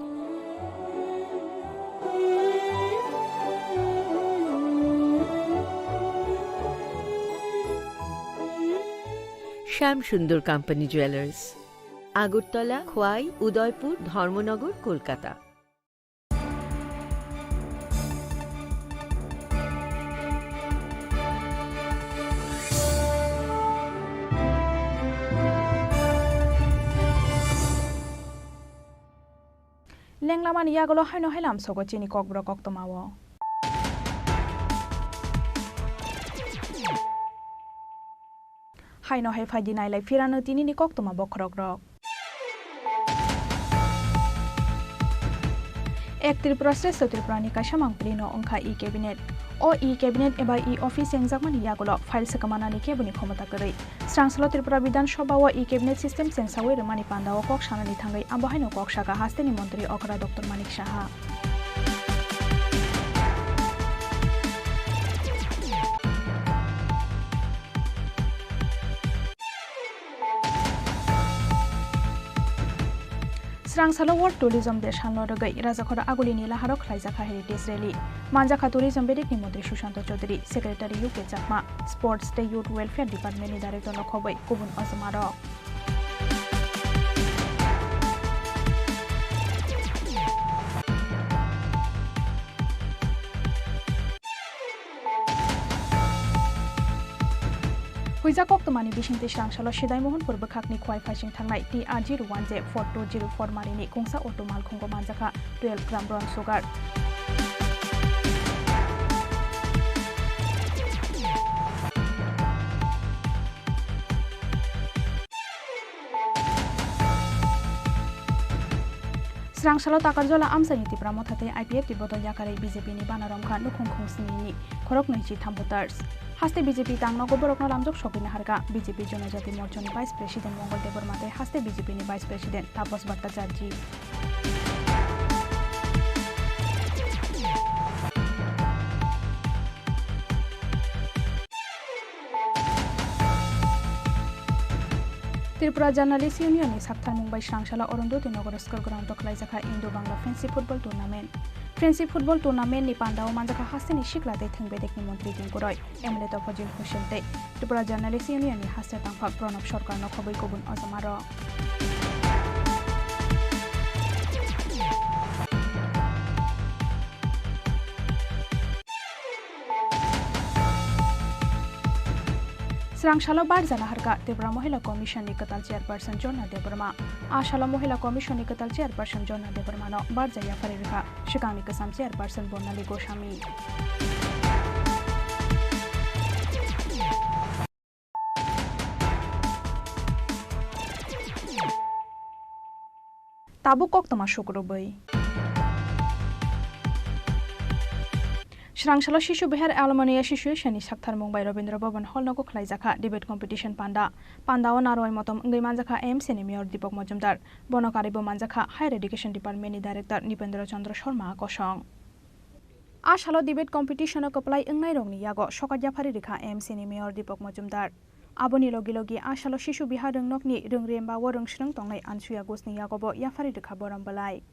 শ্যাম সুন্দর কোম্পানি জুয়েলার্স, আগরতলা, খোয়াই, উদয়পুর, ধর্মনগর, Kolkata. Lenglamani yagulo haino hai lamsogo chini kokborok koktwmao. Haino hai phaidi nailai phirano tinini koktwma bokhorokrok. Ek Tripura Shrestha Tripura ni kaisa mangpili no wngkha e-cabinet. O e-cabinet eba e-office chengjakmani yagulo file swkangmanani keboni khomota kwrwi. Srangsalo Tripura Bidhan Sabha o e-cabinet system chengsawi rwmani pandao kok sanani thangwi abo haino kok saka hasteni montri okra Doctor Manik Saha. Srangsalo World Tourism Day salno rwgwi Rajakhor Agulini laharo khlaijakha Heritage Rally. Manjakha Tourism bedekni montri Sushanta Chowdhury, Secretary U K Chakma, Sports tei Youth Welfare Department ni Director no khobwi kubun ojomarok. Huijak koktwmani bisingtwi srangsalo Sidai Mohanpur bwkhakni Khwai phaising thangnai T R zero one J four two zero four marini kungsa auto malkhungo manjakha twelve gram brown sugar. Srangsalo Takarjala amchaini Tipra Motha tei I P F T bodol yakarwi B J P ni bana romkha nukhung khungsnini khoroknwi chitham voters. Haste B J P tangnogo borokno lamjok sogwi naharkha B J P Jonojati Morchani Vice President Mongol Debbarma tei haste B J P ni Vice President Tapas Bhattacharjee. Tripura Journalist Union ni sakthar mung bai srangsala Arundhati Nagar School ground o khlaijakha Indo Bangla Friendship Football Tournament. Friendship Football Tournament ni pandao manjakha hasteni sikla tei thwng bedekni montri Tinku Roy, M L A Tofajil Hussain tei Tripura Journalist Union ni haste tangphak Pranab Sarkar no khobwi kubun ojomarok. Srangsalo barjana harkha Tripura Mohila Commission ni kwtal chairperson Jonna Debbarma. A salo Mohila Commission ni kwtal chairperson Jonna Debbarma no barja yaphari rwkha swkangni kwcham chairperson Bonali Goswami. Tabuk koktwma sukrubwi. Srangsalo Shishu Bihar Alumni Association ni saktharmung bai Rabindra Bhavan Hall nogo khlaijakha debate competition panda. Pandao narwai motom wngwi manjakha A M C ni Mayor Deepak Majumdar. Bono karwibo manjakha Higher Education Department ni Director Nipendra Chandra Sharma kosong. A salo debate competition o kwplai wngnairokni yago sokat yaphari rwkha A M C ni Mayor Deepak Majumdar. Aboni logi logi a salo Shishu Bihar rwngnokni rwng remba o rwngswrwng tongnai Ansuya Ghosni yagobo yaphari rwkha borom bwlai.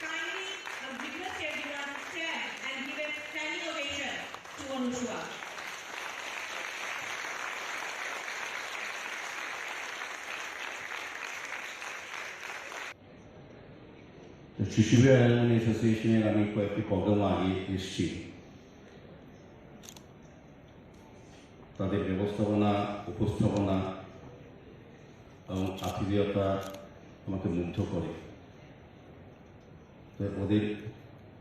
Kindly, uh, request everyone stand and give a standing ovation to Ansuya. তো শিশু বিহার অ্যালুমনি অ্যাসোসিয়েশনের আমি কয়েকটি প্রোগ্রাম আগে এসেছি। তো তাদের ব্যবস্থাপনা, উপস্থাপনা এবং আতিথেয়তা আমাকে মুগ্ধ করে। তো ওদের,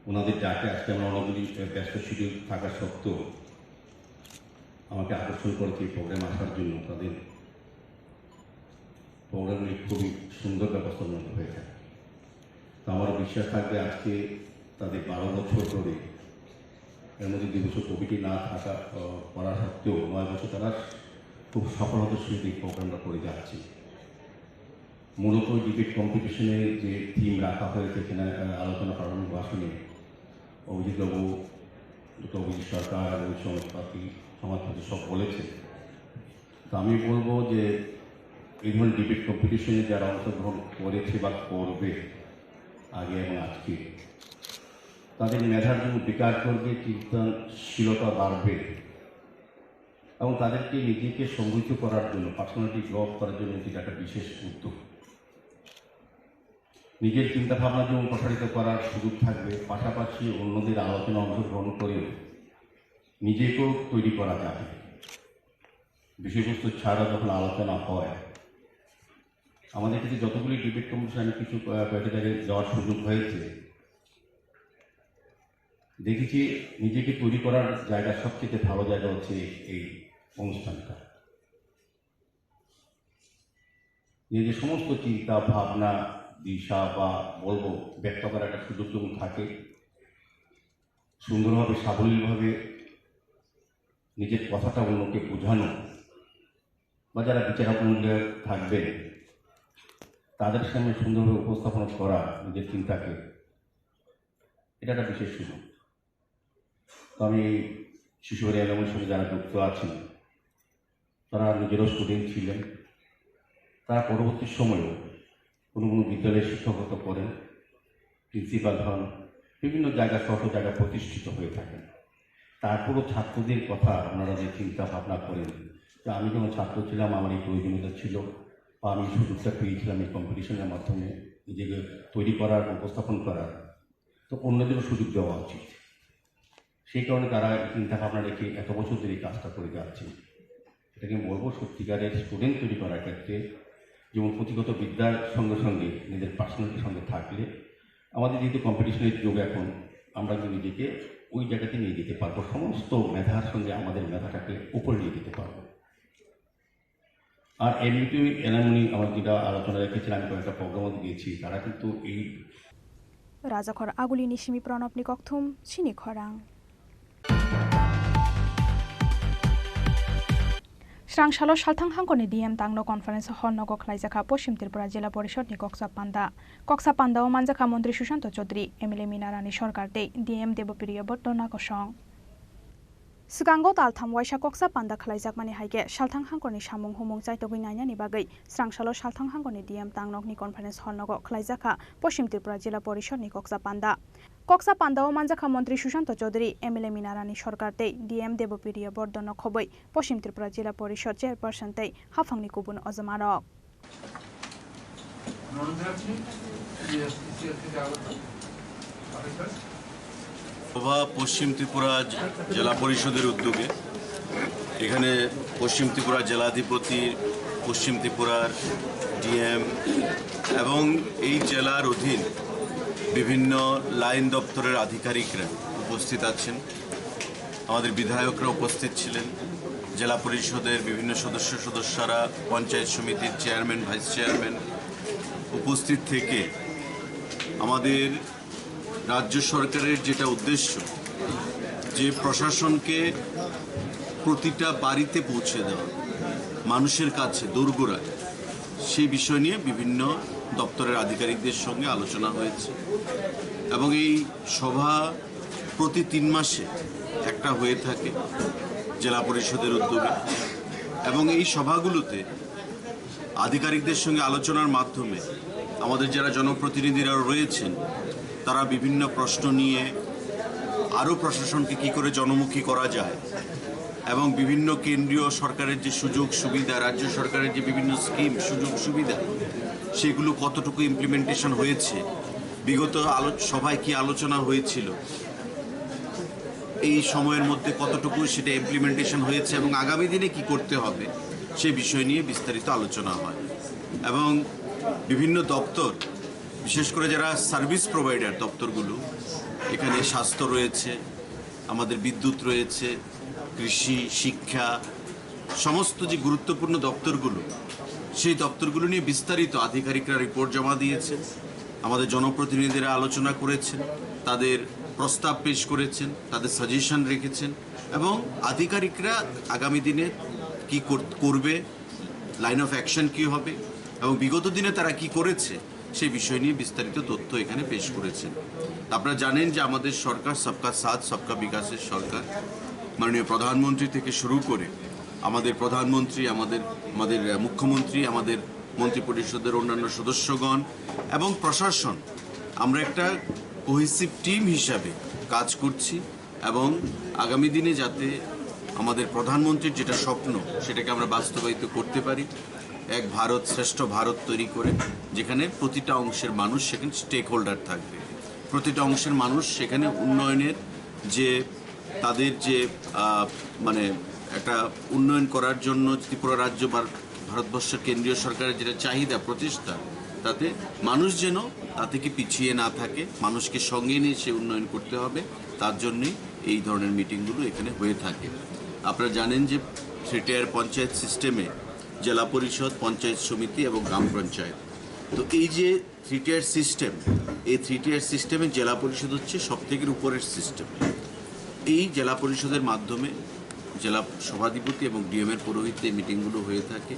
ওনাদের ডাকে আজকে আমরা অনেকগুলি ব্যস্ত শিডিউল থাকা সত্ত্বেও আমাকে আকর্ষণ করেছে এই প্রোগ্রামে আসার জন্য। তাদের প্রোগ্রামগুলি খুবই সুন্দর ব্যবস্থাপনা হয়ে থাকে। তো আমার বিশ্বাস থাকবে আজকে তাদের বারো বছর ধরে, এর মধ্যে দুই বছর কোভিডে না থাকা, আহ, করা সত্ত্বেও নয় বছর তারা খুব সফলতার সহিত এই প্রোগ্রামটা করে যাচ্ছে। মূলত ডিবেট কম্পিটিশনের যে থিম রাখা হয়েছে এখানে, আহ, আলোচনা প্রারম্ভিক ভাষণে অভিজিৎ বাবু, ডক্টর অভিজিৎ সরকার এবং সমাজপাতি, সমাজপাতি সব বলেছেন। তো আমি বলবো যে এই ধরনের ডিবেট কম্পিটিশনে যারা অংশগ্রহণ করেছে বা করবে আগে এবং আজকে, তাদের মেধার জন্য বিকাশ ঘটবে, চিন্তনশীলতা বাড়বে এবং তাদেরকে নিজেকে সমৃদ্ধ করার জন্য, পার্সোনালিটি গ্রো করার জন্য এটা একটা বিশেষ উদ্যোগ। নিজের চিন্তাভাবনা যেমন প্রসারিত করার সুযোগ থাকবে, পাশাপাশি অন্যদের আলোচনা অংশগ্রহণ করেও নিজেকেও তৈরি করা যাবে। বিষয়বস্তু ছাড়া যখন আলোচনা হয়, আমাদের কাছে যতগুলি ডিবেট কম্পিটিশন, আমি কিছু, আহ, কয়েকটা জায়গায় যাওয়ার সুযোগ হয়েছে, দেখেছি নিজেকে তৈরি করার জায়গা, সবচেয়ে ভালো জায়গা হচ্ছে এই অনুষ্ঠানটা। নিজের সমস্ত চিন্তা, ভাবনা, দিশা বা বলবো ব্যক্ত করার একটা সুযোগ যখন থাকে, সুন্দরভাবে, সাবলীলভাবে নিজের কথাটা অন্যকে বোঝানো বা যারা বিচারক মণ্ডলীতে থাকবেন তাদের সামনে সুন্দরভাবে উপস্থাপন করা নিজের চিন্তাকে, এটা একটা বিশেষ সুযোগ। তো আমি শিশুবাড়ি এলাকার সঙ্গে যারা যুক্ত আছেন, তারা নিজেরও স্টুডেন্ট ছিলেন। তারা পরবর্তী সময়েও কোনো কোনো বিদ্যালয়ে শিক্ষকতা করেন, প্রিন্সিপাল হন, বিভিন্ন জায়গা, শত জায়গা প্রতিষ্ঠিত হয়ে থাকেন। তারপরও ছাত্রদের কথা আপনারা যে চিন্তা ভাবনা করেন, যে আমি যখন ছাত্র ছিলাম, আমার এই প্রয়োজনীয়তা ছিল বা আমি এই সুযোগটা পেয়েছিলাম এই কম্পিটিশনের মাধ্যমে নিজেকে তৈরি করার, উপস্থাপন করার, তো অন্যদেরও সুযোগ দেওয়া উচিত। সেই কারণে তারা এই চিন্তা ভাবনা রেখে এত বছর ধরে এই কাজটা করে যাচ্ছে। এটাকে আমি বলবো, সত্যিকারের স্টুডেন্ট তৈরি করার ক্ষেত্রে যেমন পুঁথিগত বিদ্যার সঙ্গে সঙ্গে নিজের পার্সোনালিটির সঙ্গে থাকলে, আমাদের যেহেতু কম্পিটিশনের যুগ এখন, আমরা কিন্তু নিজেকে ওই জায়গাতে নিয়ে যেতে পারবো, সমস্ত মেধার সঙ্গে আমাদের মেধাটাকে উপরে নিয়ে যেতে পারবো। আর এমনিতেই অ্যালুমনি আমার যেটা আলোচনা রেখেছিলাম, আমি কয়েকটা প্রোগ্রামও গিয়েছি, তারা কিন্তু এই Rajakhor Agulini simi Pranabni kokthum chini khorang. Srang salo salthang hangkorni D M tangno conference hall nogo khlaijakha Poschim Tripura Jila Porishod ni koksa panda. Koksa panda o manjakha Montri Sushanto Chaudhary, M L A Mina Rani Sarkar tei D M Debopriya Bordo Nakosong. Swkango taltham waisa koksa panda khlaijakmani hai khe salthang hangkorni samung humung chaitogwi nainani bagwi srang salo salthang hangkorni D M tangnokni conference hall nogo khlaijakha Poschim Tripura Jila Porishod ni koksa panda. Koksa panda o manjakha Montri Sushanto Chaudhary, M L A Mina Rani Sarkar tei D M Debopriya Bordo no khobwi Poschim Tripura Jila Porishod Chairperson tei haphangni kubun ojomarok. সভা পশ্চিম ত্রিপুরা জেলা পরিষদের উদ্যোগে এখানে পশ্চিম ত্রিপুরা জেলাধিপতি, পশ্চিম ত্রিপুরার ডিএম এবং এই জেলার অধীন বিভিন্ন লাইন দপ্তরের আধিকারিকরা উপস্থিত আছেন। আমাদের বিধায়করা উপস্থিত ছিলেন, জেলা পরিষদের বিভিন্ন সদস্য সদস্যরা, পঞ্চায়েত সমিতির চেয়ারম্যান, ভাইস চেয়ারম্যান উপস্থিত থেকে আমাদের রাজ্য সরকারের যেটা উদ্দেশ্য, যে প্রশাসনকে প্রতিটা বাড়িতে পৌঁছে দেওয়া, মানুষের কাছে দোরগোড়ায়, সেই বিষয় নিয়ে বিভিন্ন দপ্তরের আধিকারিকদের সঙ্গে আলোচনা হয়েছে এবং এই সভা প্রতি তিন মাসে একটা হয়ে থাকে জেলা পরিষদের উদ্যোগে। এবং এই সভাগুলোতে আধিকারিকদের সঙ্গে আলোচনার মাধ্যমে আমাদের যারা জনপ্রতিনিধিরা রয়েছেন, তারা বিভিন্ন প্রশ্ন নিয়ে আরও প্রশাসনকে কী করে জনমুখী করা যায় এবং বিভিন্ন কেন্দ্রীয় সরকারের যে সুযোগ সুবিধা, রাজ্য সরকারের যে বিভিন্ন স্কিম, সুযোগ সুবিধা, সেগুলো কতটুকু ইমপ্লিমেন্টেশন হয়েছে, বিগত আলো-, সভায় কি আলোচনা হয়েছিল, এই সময়ের মধ্যে কতটুকু সেটা ইমপ্লিমেন্টেশন হয়েছে এবং আগামী দিনে কি করতে হবে, সে বিষয় নিয়ে বিস্তারিত আলোচনা হয়। এবং বিভিন্ন দপ্তর, বিশেষ করে যারা সার্ভিস প্রোভাইডার দপ্তরগুলো, এখানে স্বাস্থ্য রয়েছে, আমাদের বিদ্যুৎ রয়েছে, কৃষি, শিক্ষা, সমস্ত যে গুরুত্বপূর্ণ দপ্তরগুলো, সেই দপ্তরগুলো নিয়ে বিস্তারিত আধিকারিকরা রিপোর্ট জমা দিয়েছেন, আমাদের জনপ্রতিনিধিরা আলোচনা করেছেন, তাদের প্রস্তাব পেশ করেছেন, তাদের সাজেশন রেখেছেন এবং আধিকারিকরা আগামী দিনে কি কর-, করবে, লাইন অফ অ্যাকশন কি হবে এবং বিগত দিনে তারা কি করেছে, সেই বিষয় নিয়ে বিস্তারিত তথ্য এখানে পেশ করেছেন। আপনারা জানেন যে আমাদের সরকার সবকা সাথ সবকা বিকাশের সরকার। মাননীয় প্রধানমন্ত্রী থেকে শুরু করে আমাদের প্রধানমন্ত্রী, আমাদের, আমাদের, আহ, মুখ্যমন্ত্রী, আমাদের মন্ত্রিপরিষদের অন্যান্য সদস্যগণ এবং প্রশাসন, আমরা একটা কোহেসিভ টিম হিসাবে কাজ করছি। এবং আগামী দিনে যাতে আমাদের প্রধানমন্ত্রীর যেটা স্বপ্ন, সেটাকে আমরা বাস্তবায়িত করতে পারি, এক ভারত শ্রেষ্ঠ ভারত তৈরি করে, যেখানে প্রতিটা অংশের মানুষ সেখানে স্টেক হোল্ডার থাকবে, প্রতিটা অংশের মানুষ সেখানে উন্নয়নের যে তাদের যে, আহ, মানে একটা উন্নয়ন করার জন্য ত্রিপুরা রাজ্য বা ভারতবর্ষের কেন্দ্রীয় সরকারের যেটা চাহিদা, প্রচেষ্টা, তাতে মানুষ যেন তা থেকে পিছিয়ে না থাকে, মানুষকে সঙ্গে নিয়ে সে উন্নয়ন করতে হবে, তার জন্যই এই ধরনের মিটিংগুলো এখানে হয়ে থাকে। আপনারা জানেন যে থ্রি টিয়ার পঞ্চায়েত সিস্টেমে জেলা পরিষদ, পঞ্চায়েত সমিতি এবং গ্রাম পঞ্চায়েত, তো এই যে থ্রি টিয়ার সিস্টেম, এই থ্রি টিয়ার সিস্টেমে জেলা পরিষদ হচ্ছে সব থেকে উপরের সিস্টেম। এই জেলা পরিষদের মাধ্যমে জেলা সভাধিপতি এবং ডিএম এর পৌরোহিত্যে এই মিটিংগুলো হয়ে থাকে।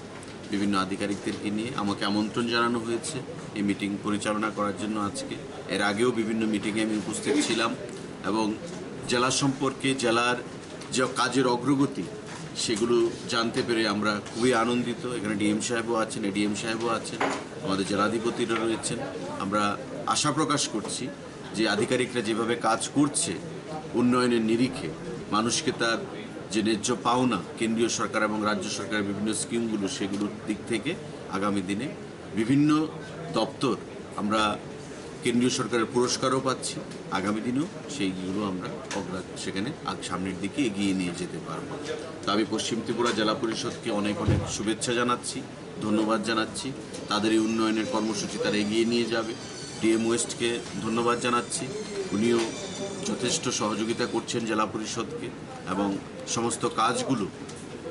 বিভিন্ন আধিকারিকদেরকে নিয়ে আমাকে আমন্ত্রণ জানানো হয়েছে এই মিটিং পরিচালনা করার জন্য আজকে। এর আগেও বিভিন্ন মিটিংয়ে আমি উপস্থিত ছিলাম এবং জেলা সম্পর্কে, জেলার যে কাজের অগ্রগতি, সেগুলো জানতে পেরে আমরা খুবই আনন্দিত। এখানে ডিএম সাহেবও আছেন, এডিএম সাহেবও আছেন, আমাদের জেলাধিপতিরা রয়েছেন। আমরা আশা প্রকাশ করছি যে আধিকারিকরা যেভাবে কাজ করছে উন্নয়নের নিরিখে, মানুষকে তার যে ন্যায্য পাওনা, কেন্দ্রীয় সরকার এবং রাজ্য সরকারের বিভিন্ন স্কিমগুলো, সেগুলোর দিক থেকে আগামী দিনে বিভিন্ন দপ্তর, আমরা কেন্দ্রীয় সরকারের পুরস্কারও পাচ্ছি, আগামী দিনেও সেইগুলো আমরা অগ্রা-, সেখানে আগ-, সামনের দিকে এগিয়ে নিয়ে যেতে পারবো। তো আমি পশ্চিম ত্রিপুরা জেলা পরিষদকে অনেক অনেক শুভেচ্ছা জানাচ্ছি, ধন্যবাদ জানাচ্ছি। তাদের এই উন্নয়নের কর্মসূচি তারা এগিয়ে নিয়ে যাবে। ডিএম ওয়েস্টকে ধন্যবাদ জানাচ্ছি, উনিও যথেষ্ট সহযোগিতা করছেন জেলা পরিষদকে এবং সমস্ত কাজগুলো,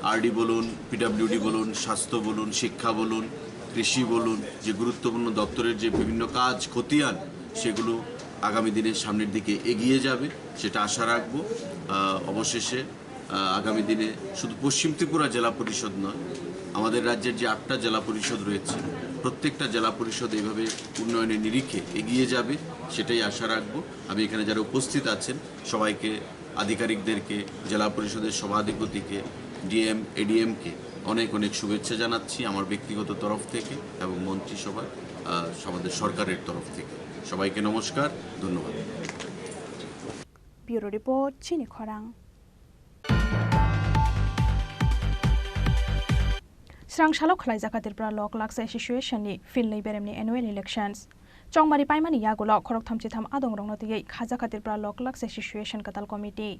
আরডি বলুন, পিডাব্লিউডি বলুন, স্বাস্থ্য বলুন, শিক্ষা বলুন, কৃষি বলুন, যে গুরুত্বপূর্ণ দপ্তরের যে বিভিন্ন কাজ খতিয়ান, সেগুলো আগামী দিনের সামনের দিকে এগিয়ে যাবে, সেটা আশা রাখবো। আহ, অবশেষে, আহ, আগামী দিনে শুধু পশ্চিম ত্রিপুরা জেলা পরিষদ নয়, আমাদের রাজ্যের যে আটটা জেলা পরিষদ রয়েছে, প্রত্যেকটা জেলা পরিষদ এইভাবে উন্নয়নের নিরিখে এগিয়ে যাবে, সেটাই আশা রাখবো। আমি এখানে যারা উপস্থিত আছেন, সবাইকে, আধিকারিকদেরকে, জেলা পরিষদের সভাধিপতিকে, ডিএম, এডিএমকে অনেক অনেক শুভেচ্ছা জানাচ্ছি আমার ব্যক্তিগত তরফ থেকে এবং মন্ত্রিসভার, আহ, আমাদের সরকারের তরফ থেকে। সবাইকে নমস্কার, ধন্যবাদ। Bureau Report, Chini Khorang. Srang salo khwlaijak kha Tripura Law Clerks Association ni philnwi beremni annual elections. Chongmari paimani yagulo khoroktham chitham adongrokno twiwi khajakha Tripura Law Clerks Association Kwtal Committee.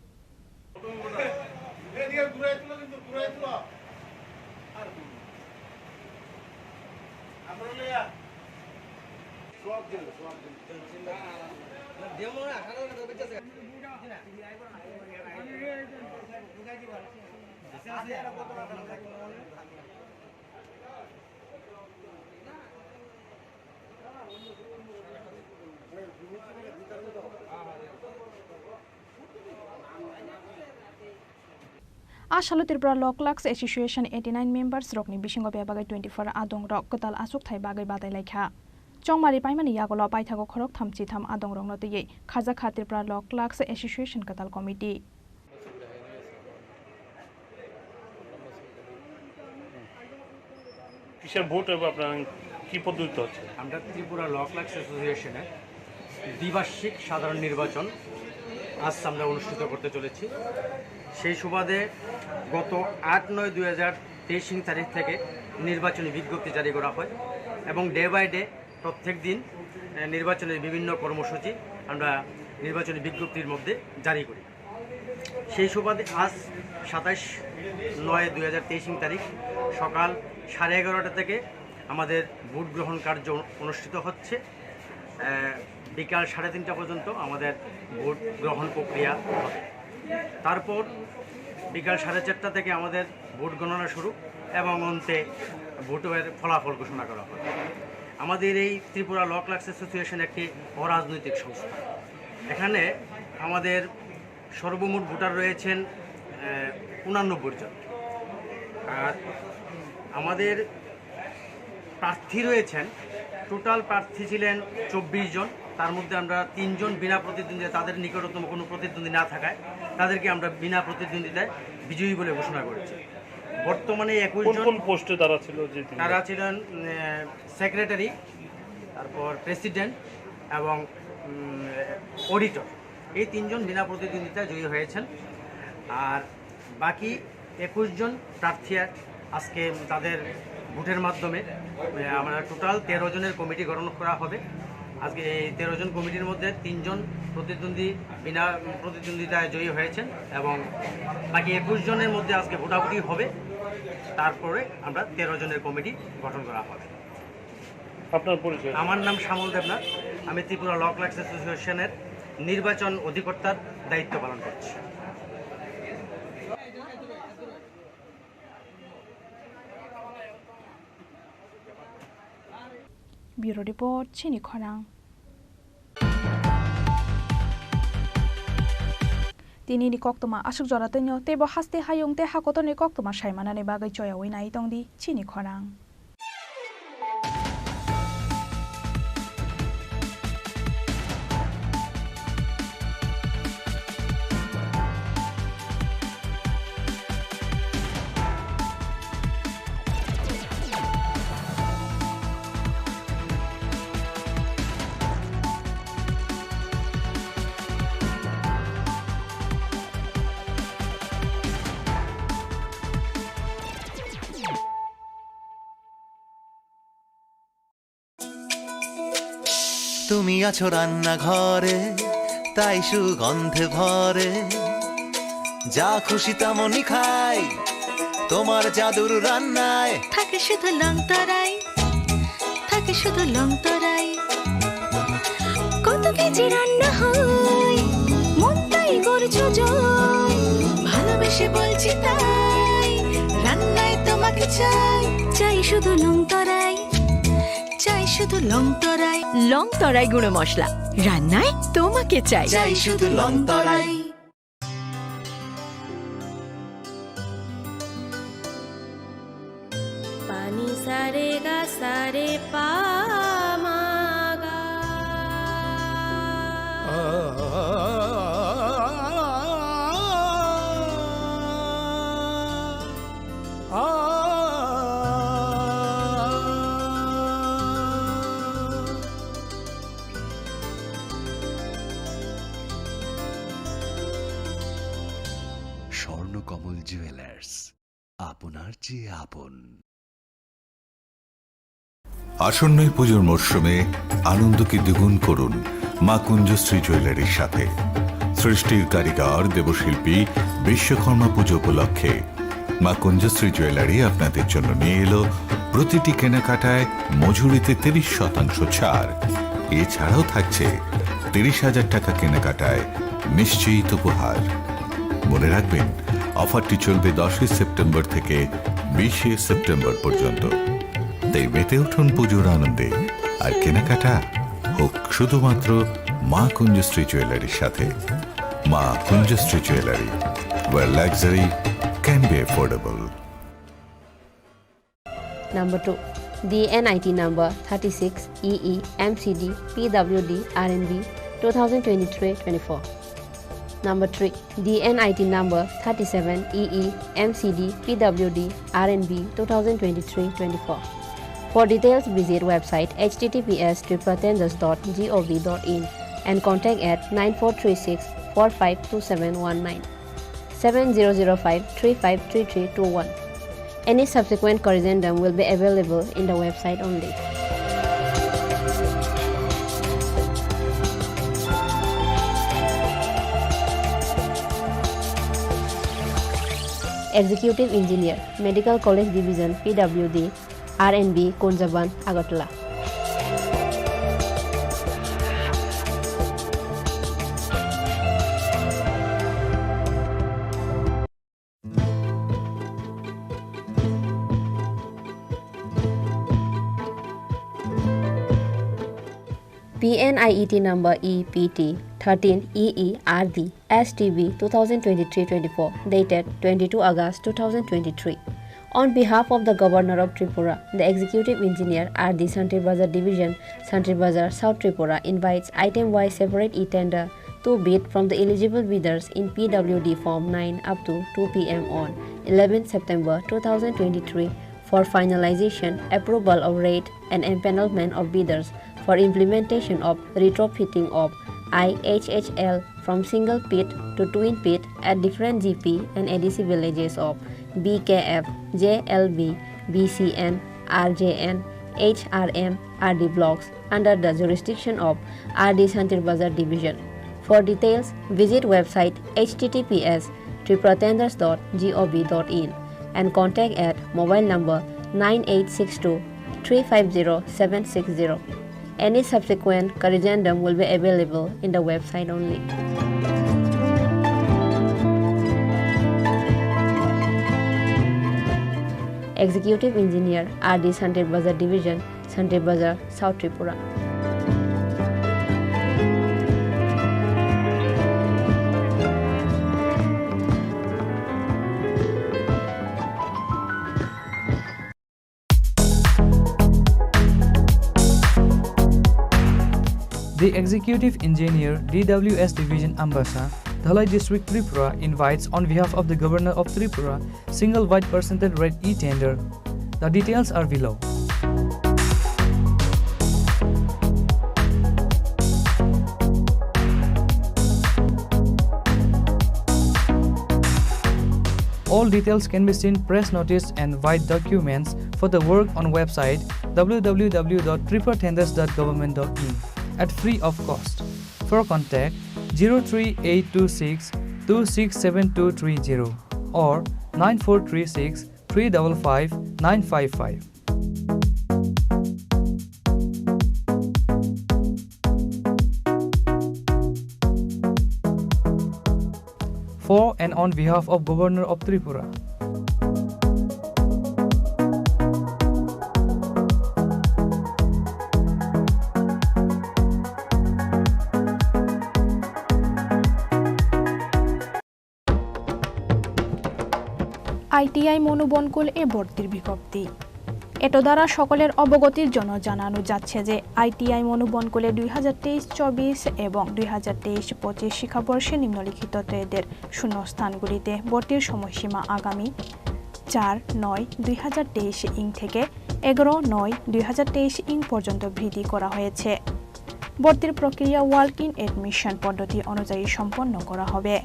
A salo Tripura Law Clerks Association eighty nine members rokni bisingo bebagwi twenty four adongrok kwtal achukthai bagwi batai laikha. Chongmari paimani yagulo paithago khoroktham chitham adongrokno twiwi khajakha Tripura Law Clerks Association Kwtal Committee. কিসের ভোট হবে আপনার, কি পদ্ধতিতে হচ্ছে? আমরা ত্রিপুরা ল ক্লার্কস অ্যাসোসিয়েশনের দ্বিবার্ষিক সাধারণ নির্বাচন আজ আমরা অনুষ্ঠিত করতে চলেছি। সেই সুবাদে গত আট নয় দুই হাজার তেইশ তারিখ থেকে নির্বাচনী বিজ্ঞপ্তি জারি করা হয় এবং ডে বাই ডে প্রত্যেক দিন, এ, নির্বাচনের বিভিন্ন কর্মসূচি আমরা নির্বাচনী বিজ্ঞপ্তির মধ্যে জারি করি। সেই সুবাদে আজ সাতাশ নয় দুই হাজার তেইশ ইং তারিখ সকাল সাড়ে এগারোটা থেকে আমাদের ভোট গ্রহণ কার্য অনুষ্ঠিত হচ্ছে। আহ, বিকাল সাড়ে তিনটা পর্যন্ত আমাদের ভোট গ্রহণ প্রক্রিয়া হবে। তারপর বিকাল সাড়ে চারটা থেকে আমাদের ভোট গণনা শুরু এবং অন্তে ভোটের ফলাফল ঘোষণা করা হবে। আমাদের এই ত্রিপুরা ল ক্লার্কস অ্যাসোসিয়েশন একটি অরাজনৈতিক সংস্থা। এখানে আমাদের সর্বমোট ভোটার রয়েছেন, আহ, ঊনানব্বই জন। আর আমাদের প্রার্থী রয়েছেন, টোটাল প্রার্থী ছিলেন চব্বিশ জন, তার মধ্যে আমরা তিনজন বিনা প্রতিদ্বন্দ্বিতা, তাদের নিকটতম কোনো প্রতিদ্বন্দ্বী না থাকায় তাদেরকে আমরা বিনা প্রতিদ্বন্দ্বিতায় বিজয়ী বলে ঘোষণা করেছি। বর্তমানে একুশ কোন জন কোন পোস্টে তারা ছিল যে তিনজন? তারা ছিলেন, আহ, সেক্রেটারি, তারপর প্রেসিডেন্ট এবং, উম, অডিটর। এই তিনজন বিনা প্রতিদ্বন্দ্বিতায় জয়ী হয়েছেন। আর বাকি একুশ জন প্রার্থী আজকে তাদের ভোটের মাধ্যমে, আহ, আমরা টোটাল তেরো জনের কমিটি গঠন করা হবে। আজকে এই তেরো জন কমিটির মধ্যে তিনজন প্রতিদ্বন্দ্বী বিনা প্রতিদ্বন্দ্বিতায় জয়ী হয়েছেন এবং বাকি একুশ জনের মধ্যে আজকে ভোটাভুটি হবে, তারপরে আমরা তেরো জনের কমিটি গঠন করা হবে। আপনার পরিচয়? আমার নাম শ্যামল দেবনাথ। আমি ত্রিপুরা ল ক্লার্কস অ্যাসোসিয়েশনের নির্বাচন অধিকর্তার দায়িত্ব পালন করছি। Bureau Report, Chini Khorang. Tini ni koktwma aswk jora twino, teibo haste hayung tei hakotorni koktwma saimanani bagwi choyaui nai tongdi Chini Khorang. তুমি আছো রান্নাঘরে, তাই সুগন্ধে ভরে। যা খুশি তেমনই খাই, তোমার জাদুর রান্নায়। থাকে শুধু লং তরাই, থাকে শুধু লং তরাই। কত কেজি রান্না হয়, মনটাই করছো জয়। ভালোবেসে বলছি তাই, রান্নায় তোমাকে চাই। চাই শুধু লং তরাই, চাই শুধু লং তরাই। লং তরাই গুঁড়ো মশলা, রান্নায় তোমাকে চাই। চাই শুধু Longtarai. Pani sa re ga sa re pa ma ga. Swarnakamal jewellers, আপনার চেয়ে আপন। আসন্ন এই পুজোর মরশুমে আনন্দকে দ্বিগুণ করুন মা কুঞ্জশ্রী জুয়েলারির সাথে। সৃষ্টির কারিগর দেবশিল্পী বিশ্বকর্মা পুজো উপলক্ষে মা কুঞ্জশ্রী জুয়েলারি আপনাদের জন্য নিয়ে এলো প্রতিটি কেনাকাটায় মজুরিতে তিরিশ শতাংশ ছাড়। এছাড়াও থাকছে তিরিশ হাজার টাকা কেনাকাটায় নিশ্চিত উপহার। মনে রাখবেন, অফারটি চলবে দশই সেপ্টেম্বর থেকে বিশে সেপ্টেম্বর পর্যন্ত। তাই মেতে উঠুন পুজোর আনন্দে, আর কেনাকাটা হোক শুধুমাত্র মা কুঞ্জশ্রী জুয়েলারির সাথে। মা কুঞ্জশ্রী jewellery, where luxury can be affordable. Number two, D N I T number thirty-six E E M C D P W D R N B two thousand twenty-three twenty-four. Number three, D N I T number thirty-seven E E M C D P W D R N B two thousand twenty-three twenty-four. For details, visit website H T T P S triple ten dash dot G O V dot in and contact at nine four three six four five two seven one nine, seven zero zero five three five three three two one. Any subsequent corrigendum will be available in the website only. Executive Engineer, Medical College Division, P W D, R N B, Kunjaban, Agartala. P N I E T number E P T thirteen E E R D S T B two thousand twenty-three twenty-four, dated twenty-two August two thousand twenty-three. On behalf of the Governor of Tripura, the Executive Engineer R D Santri Bazar Division, Santri Bazar, South Tripura, invites item-wise separate e-tender to bid from the eligible bidders in P W D Form nine up to two P M on eleventh September two thousand twenty-three for finalization, approval of rate and empanelment of bidders for implementation of retrofitting of I H H L from single pit to twin pit at different G P and A D C villages of B K F, J L B, B C N, R J N, H R M, R D blocks under the jurisdiction of R D Santir Bazar Division. For details, visit website H T T P S tripura tenders dot gov dot in and contact at mobile number nine eight six two three five zero seven six zero. Any subsequent corrigendum will be available in the website only. Executive Engineer, R D Santir Bazar Division, Santir Bazar, South Tripura. The Executive Engineer, D W S Division, Ambasa, Dhalai District, Tripura, invites on behalf of the Governor of Tripura, single wide percentage rate e-tender. The details are below. All details can be seen press notice and wide documents for the work on website w w w dot tripura tenders dot government dot in at free of cost. For contact, zero three eight two six two six seven two three zero or nine four three six three double five nine five five. For and on behalf of Governor of Tripura. ITI মনুবনকুল এ ভর্তির বিজ্ঞপ্তি। এত দ্বারা সকলের অবগতির জন্য জানানো যাচ্ছে যে আইটিআই মনুবনকুলে দুই হাজার তেইশ চব্বিশ এবং দুই হাজার তেইশ পঁচিশ শিক্ষাবর্ষে নিম্নলিখিত ট্রেডের শূন্যস্থানগুলিতে ভর্তির সময়সীমা আগামী চার নয় দুই হাজার তেইশ ইং থেকে এগারো নয় দুই হাজার তেইশ ইং পর্যন্ত বৃদ্ধি করা হয়েছে। ভর্তির প্রক্রিয়া ওয়াক ইন অ্যাডমিশন পদ্ধতি অনুযায়ী সম্পন্ন করা হবে।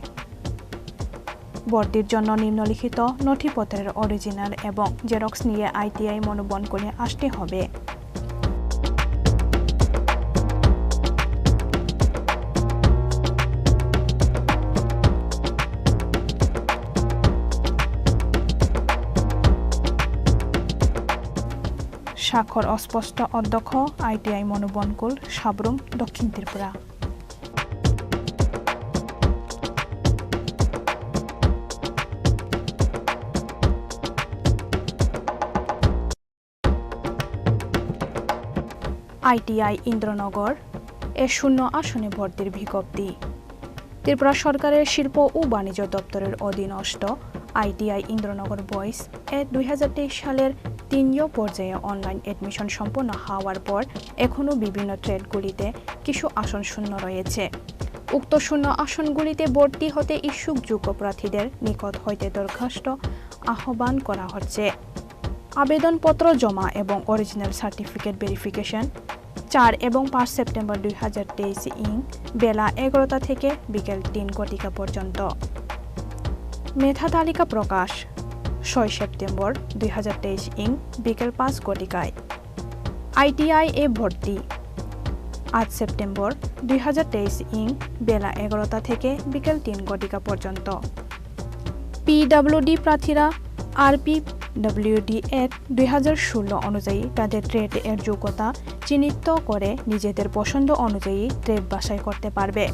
ভর্তির জন্য নিম্নলিখিত নথিপত্রের অরিজিনাল এবং জেরক্স নিয়ে আইটিআই মনুবনকুলে আসতে হবে। স্বাক্ষর অস্পষ্ট, অধ্যক্ষ, আইটিআই মনুবনকুল, সাব্রুম, দক্ষিণ ত্রিপুরা। আইটিআই ইন্দ্রনগর এ শূন্য আসনে ভর্তির বিজ্ঞপ্তি। ত্রিপুরা সরকারের শিল্প ও বাণিজ্য দপ্তরের অধীনস্থ আইটিআই ইন্দ্রনগর বয়েজ এ দুই হাজার তেইশ সালের তিন পর্যায়ে অনলাইন অ্যাডমিশন সম্পন্ন হওয়ার পর এখনও বিভিন্ন ট্রেডগুলিতে কিছু আসন শূন্য রয়েছে। উক্ত শূন্য আসনগুলিতে ভর্তি হতে ইচ্ছুক যোগ্য প্রার্থীদের নিকট হইতে দরখাস্ত আহ্বান করা হচ্ছে। আবেদনপত্র জমা এবং অরিজিনাল সার্টিফিকেট ভেরিফিকেশন চার এবং পাঁচ সেপ্টেম্বর দুই হাজার তেইশ ইং বেলা এগারোটা থেকে বিকেল তিন ঘটিকা পর্যন্ত। মেধা তালিকা প্রকাশ ছয় সেপ্টেম্বর দুই হাজার তেইশ ইং বিকেল পাঁচ ঘটিকায়। আইটিআই এ ভর্তি আট সেপ্টেম্বর দুই হাজার তেইশ ইং বেলা এগারোটা থেকে বিকেল তিন ঘটিকা পর্যন্ত। পিডব্লিউডি প্রার্থীরা আরপিডব্লিউডি অ্যাক্ট দুই হাজার ষোলো অনুযায়ী তাদের ট্রেড এর যোগ্যতা চিহ্নিত করে নিজেদের পছন্দ অনুযায়ী ট্রেড বাছাই করতে পারবে।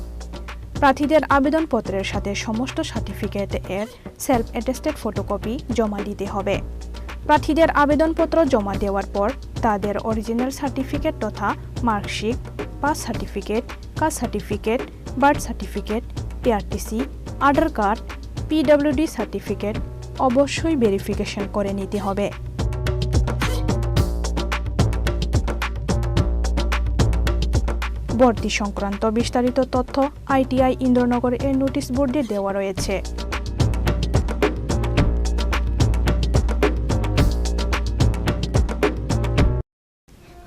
প্রার্থীদের আবেদনপত্রের সাথে সমস্ত সার্টিফিকেট এর সেলফ অ্যাটেস্টেড ফটোকপি জমা দিতে হবে। প্রার্থীদের আবেদনপত্র জমা দেওয়ার পর তাদের অরিজিনাল সার্টিফিকেট তথা marksheet, pass certificate, caste certificate, birth certificate, PRTC, Aadhaar card, PWD certificate অবশ্যই ভেরিফিকেশন করে নিতে হবে। ভর্তি সংক্রান্ত বিস্তারিত তথ্য আইটিআই ইন্দ্রনগর এর নোটিশ বোর্ডে দেওয়া রয়েছে।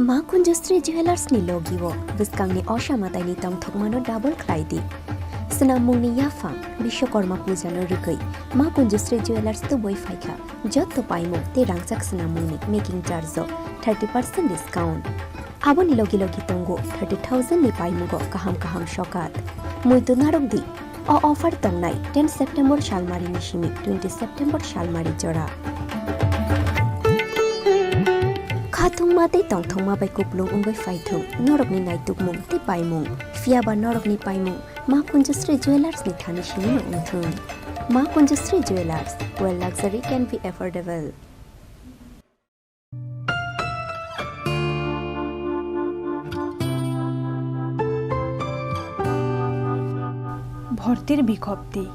Ma Kunjasri Jewelers ni logi o bwskangni osa mataini tongthokmano double khlai di. Swnammungni yaphang Bishwakarma puja no rwgwi Ma Kunjasri Jewelers tubui phaikha. Jotto paimung tei rangchak swnammungni making charge o thirty percent discount. Aboni logi logi tongo thirty thousand ni paimungo kaham kaham sokat. Muitu narwk di, o offer tongnai ten September salmari ni simi twenty September salmari jora. Khathungma tei tongthokma bai kuplung wngwi phaithung norokni naitukmung tei paimung. Phiyaba norokni paimung Ma Kunjasri Jewelers ni thani simi no wngthung. Ma Kunjasri Jewelers, where luxury can be affordable. ভর্তির বিজ্ঞপ্তি।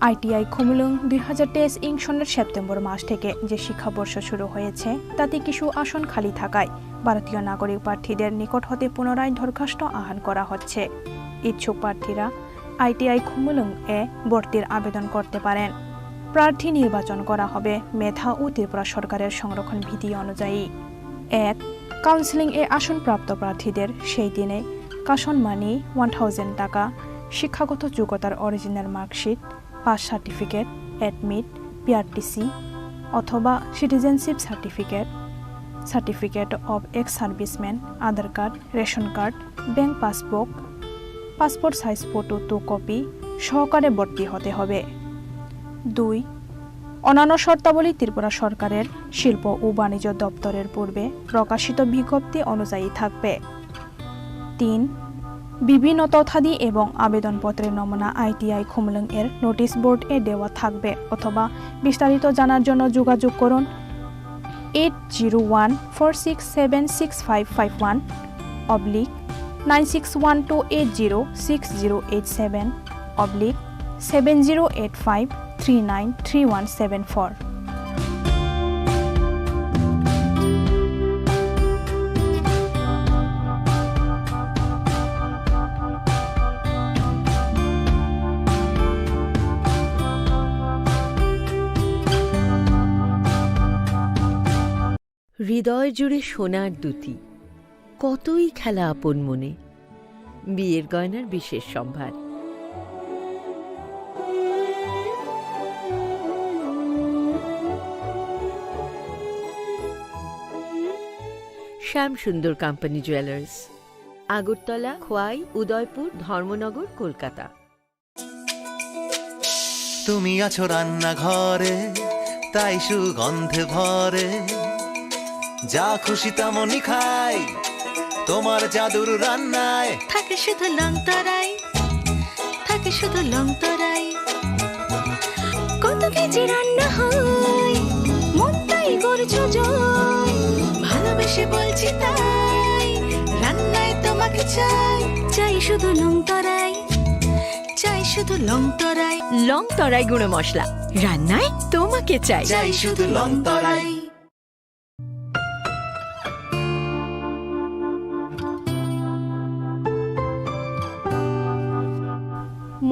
আইটিআই খুমুলুং দুই হাজার তেইশ ইং সনের সেপ্টেম্বর মাস থেকে যে শিক্ষাবর্ষ শুরু হয়েছে, তাতে কিছু আসন খালি থাকায় ভারতীয় নাগরিক প্রার্থীদের নিকট হতে পুনরায় দরখাস্ত আহ্বান করা হচ্ছে। ইচ্ছুক প্রার্থীরা আইটিআই খুমুলুং এ ভর্তির আবেদন করতে পারেন। প্রার্থী নির্বাচন করা হবে মেধা ও ত্রিপুরা সরকারের সংরক্ষণ বিধি অনুযায়ী। এক, কাউন্সেলিং এ আসনপ্রাপ্ত প্রার্থীদের সেই দিনে কাশন মানি ওয়ান থাউজেন্ড টাকা, শিক্ষাগত যোগ্যতার original marksheet, pass certificate, admit, PRTC অথবা citizenship certificate, certificate of ex serviceman, Aadhaar card, ration card, bank passbook, passport size photo two copy সহকারে ভর্তি হতে হবে। দুই, অন্যান্য শর্তাবলী ত্রিপুরা সরকারের শিল্প ও বাণিজ্য দপ্তরের পূর্বে প্রকাশিত বিজ্ঞপ্তি অনুযায়ী থাকবে। তিন, বিভিন্ন তথ্যাদি এবং আবেদনপত্রের নমুনা আইটিআই খুমলুং এর নোটিশ বোর্ড এ দেওয়া থাকবে অথবা বিস্তারিত জানার জন্য যোগাযোগ করুন eight zero one four six seven six five five one oblique nine six one two eight zero six zero eight seven oblique seven zero eight five three nine three one seven four. হৃদয় জুড়ে সোনার দ্যুতি, কতই খেলা আপন মনে। বিয়ের গয়নার বিশেষ সম্ভার। শ্যাম সুন্দর কোম্পানি জুয়েলার্স, আগরতলা, খোয়াই, উদয়পুর, ধর্মনগর, কলকাতা। তুমি আছো রান্নাঘরে, তাই সুগন্ধে ভরে। যা খুশি তেমনই খাই, তোমার জাদুর রান্নায়। থাকে শুধু লং তরাই, থাকে শুধু লং তরাই। কত কেজি রান্না হয়, মনটাই করছো জয়। ভালোবেসে বলছি তাই, রান্নায় তোমাকে চাই। চাই শুধু লং তরাই। চাই শুধু লং তরাই। লং তরাই গুঁড়ো মশলা, রান্নায় তোমাকে চাই। চাই শুধু লং তরাই।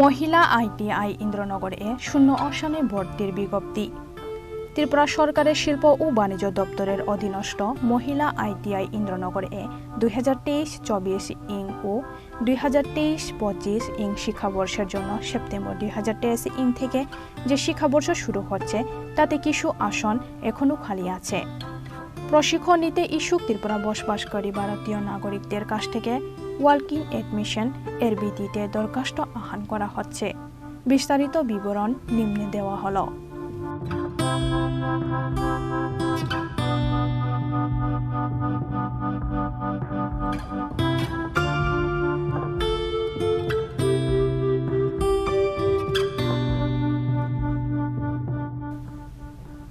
মহিলা আইটিআই ইন্দ্রনগর এ শূন্য আসনে ভর্তির বিজ্ঞপ্তি। ত্রিপুরা সরকারের শিল্প ও বাণিজ্য দপ্তরের অধীনস্থ মহিলা আইটিআই ইন্দ্রনগর এ দুই হাজার তেইশ চব্বিশ ইং ও দুই হাজার তেইশ পঁচিশ ইং শিক্ষাবর্ষের জন্য সেপ্টেম্বর দুই হাজার তেইশ ইং থেকে যে শিক্ষাবর্ষ শুরু হচ্ছে, তাতে কিছু আসন এখনও খালি আছে। প্রশিক্ষণ নিতে ইচ্ছুক ত্রিপুরা বসবাসকারী ভারতীয় নাগরিকদের কাছ থেকে ওয়াক ইন অ্যাডমিশন এর ভিত্তিতে দরখাস্ত আহ্বান করা হচ্ছে। বিস্তারিত বিবরণ নিম্নে দেওয়া হলো।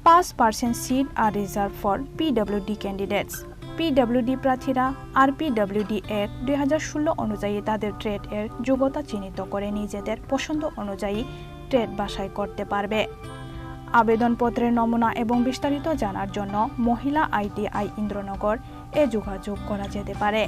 পাঁচ percent seat are reserved for P W D candidates. P W D প্রার্থীরা আর পি ডাব্লিউ ডি অ্যাক্ট দুই হাজার ষোলো অনুযায়ী তাদের ট্রেড এর যোগ্যতা চিহ্নিত করে নিজেদের পছন্দ অনুযায়ী ট্রেড বাছাই করতে পারবে। আবেদনপত্রের নমুনা এবং বিস্তারিত জানার জন্য মহিলা আইটিআই ইন্দ্রনগর এ যোগাযোগ করা যেতে পারে।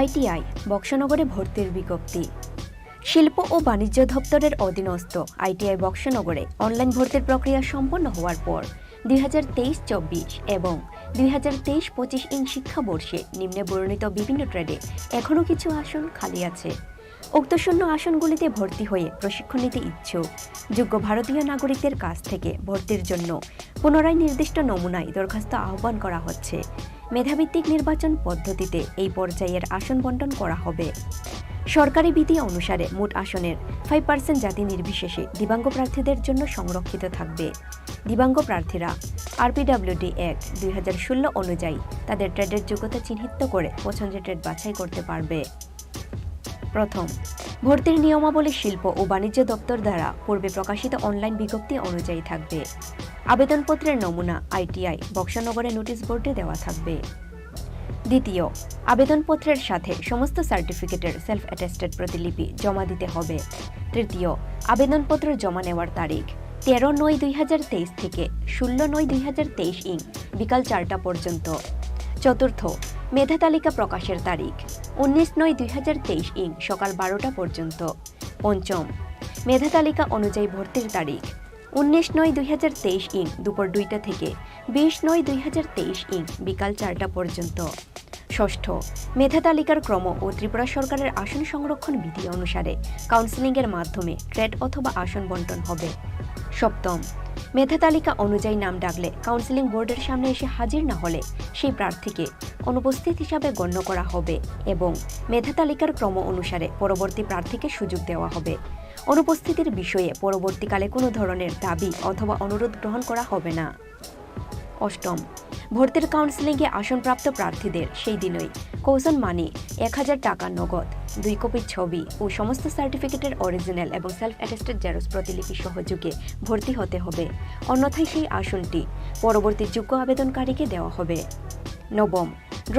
আইটিআই বক্সনগরে ভর্তির বিজ্ঞপ্তি। শিল্প ও বাণিজ্য দপ্তরের অধীনস্থ আইটিআই বক্সনগরে অনলাইন ভর্তির প্রক্রিয়া সম্পন্ন হওয়ার পর দুই হাজার তেইশ চব্বিশ এবং দুই হাজার তেইশ পঁচিশ ইং শিক্ষাবর্ষে নিম্নে বর্ণিত বিভিন্ন ট্রেডে এখনও কিছু আসন খালি আছে। উক্ত শূন্য আসনগুলিতে ভর্তি হয়ে প্রশিক্ষণ নিতে ইচ্ছুক যোগ্য ভারতীয় নাগরিকদের কাছ থেকে ভর্তির জন্য পুনরায় নির্দিষ্ট নমুনায় দরখাস্ত আহ্বান করা হচ্ছে। মেধাভিত্তিক নির্বাচন পদ্ধতিতে এই পর্যায়ের আসন বন্টন করা হবে। সরকারি বিধি অনুসারে মোট আসনের ফাইভ পার্সেন্ট জাতি নির্বিশেষে দিব্যাঙ্গ প্রার্থীদের জন্য সংরক্ষিত থাকবে। দিব্যাঙ্গ প্রার্থীরা আরপিডব্লিউডি অ্যাক্ট দুই হাজার ষোলো অনুযায়ী তাদের ট্রেডের যোগ্যতা চিহ্নিত করে পছন্দের ট্রেড বাছাই করতে পারবে। প্রথম, ভর্তির নিয়মাবলী শিল্প ও বাণিজ্য দপ্তর দ্বারা পূর্বে প্রকাশিত অনলাইন বিজ্ঞপ্তি অনুযায়ী থাকবে। আবেদনপত্রের নমুনা আইটিআই বক্সনগরে নোটিশ বোর্ডে দেওয়া থাকবে। দ্বিতীয়, আবেদনপত্রের সাথে সমস্ত সার্টিফিকেটের সেলফ অ্যাটেস্টেড প্রতিলিপি জমা দিতে হবে। তৃতীয়, আবেদনপত্র জমা নেওয়ার তারিখ তেরো নয় দুই হাজার তেইশ থেকে ষোলো নয় দুই হাজার তেইশ ইং বিকাল চারটা পর্যন্ত। চতুর্থ, মেধা তালিকা প্রকাশের তারিখ উনিশ নয় দুই হাজার তেইশ ইং সকাল বারোটা পর্যন্ত। পঞ্চম, মেধা তালিকা অনুযায়ী ভর্তির তারিখ উনিশ নয় দুই হাজার তেইশ ইং দুপুর দুইটা থেকে বিশ নয় দুই হাজার তেইশ ইং বিকাল চারটা পর্যন্ত। ষষ্ঠ, মেধা তালিকার ক্রম ও ত্রিপুরা সরকারের আসন সংরক্ষণ বিধি অনুসারে কাউন্সেলিং এর মাধ্যমে ট্রেড অথবা আসন বন্টন হবে। সপ্তম, মেধা তালিকা অনুযায়ী নাম ডাকলে কাউন্সেলিং বোর্ডের সামনে এসে হাজির না হলে সেই প্রার্থীকে অনুপস্থিত হিসাবে গণ্য করা হবে এবং মেধা তালিকার ক্রম অনুসারে পরবর্তী প্রার্থীকে সুযোগ দেওয়া হবে। অনুপস্থিতির বিষয়ে পরবর্তীকালে কোনো ধরনের দাবি অথবা অনুরোধ গ্রহণ করা হবে না। অষ্টম, ভর্তির কাউন্সেলিংয়ে আসনপ্রাপ্ত প্রার্থীদের সেই দিনই কৌশন মানি, এক হাজার টাকা নগদ, দুই কপি ছবি ও সমস্ত সার্টিফিকেটের অরিজিনাল এবং সেলফ অ্যাটেস্টেড জেরক্স প্রতিলিপি সহযোগে ভর্তি হতে হবে। অন্যথায় সেই আসনটি পরবর্তী যোগ্য আবেদনকারীকে দেওয়া হবে। নবম,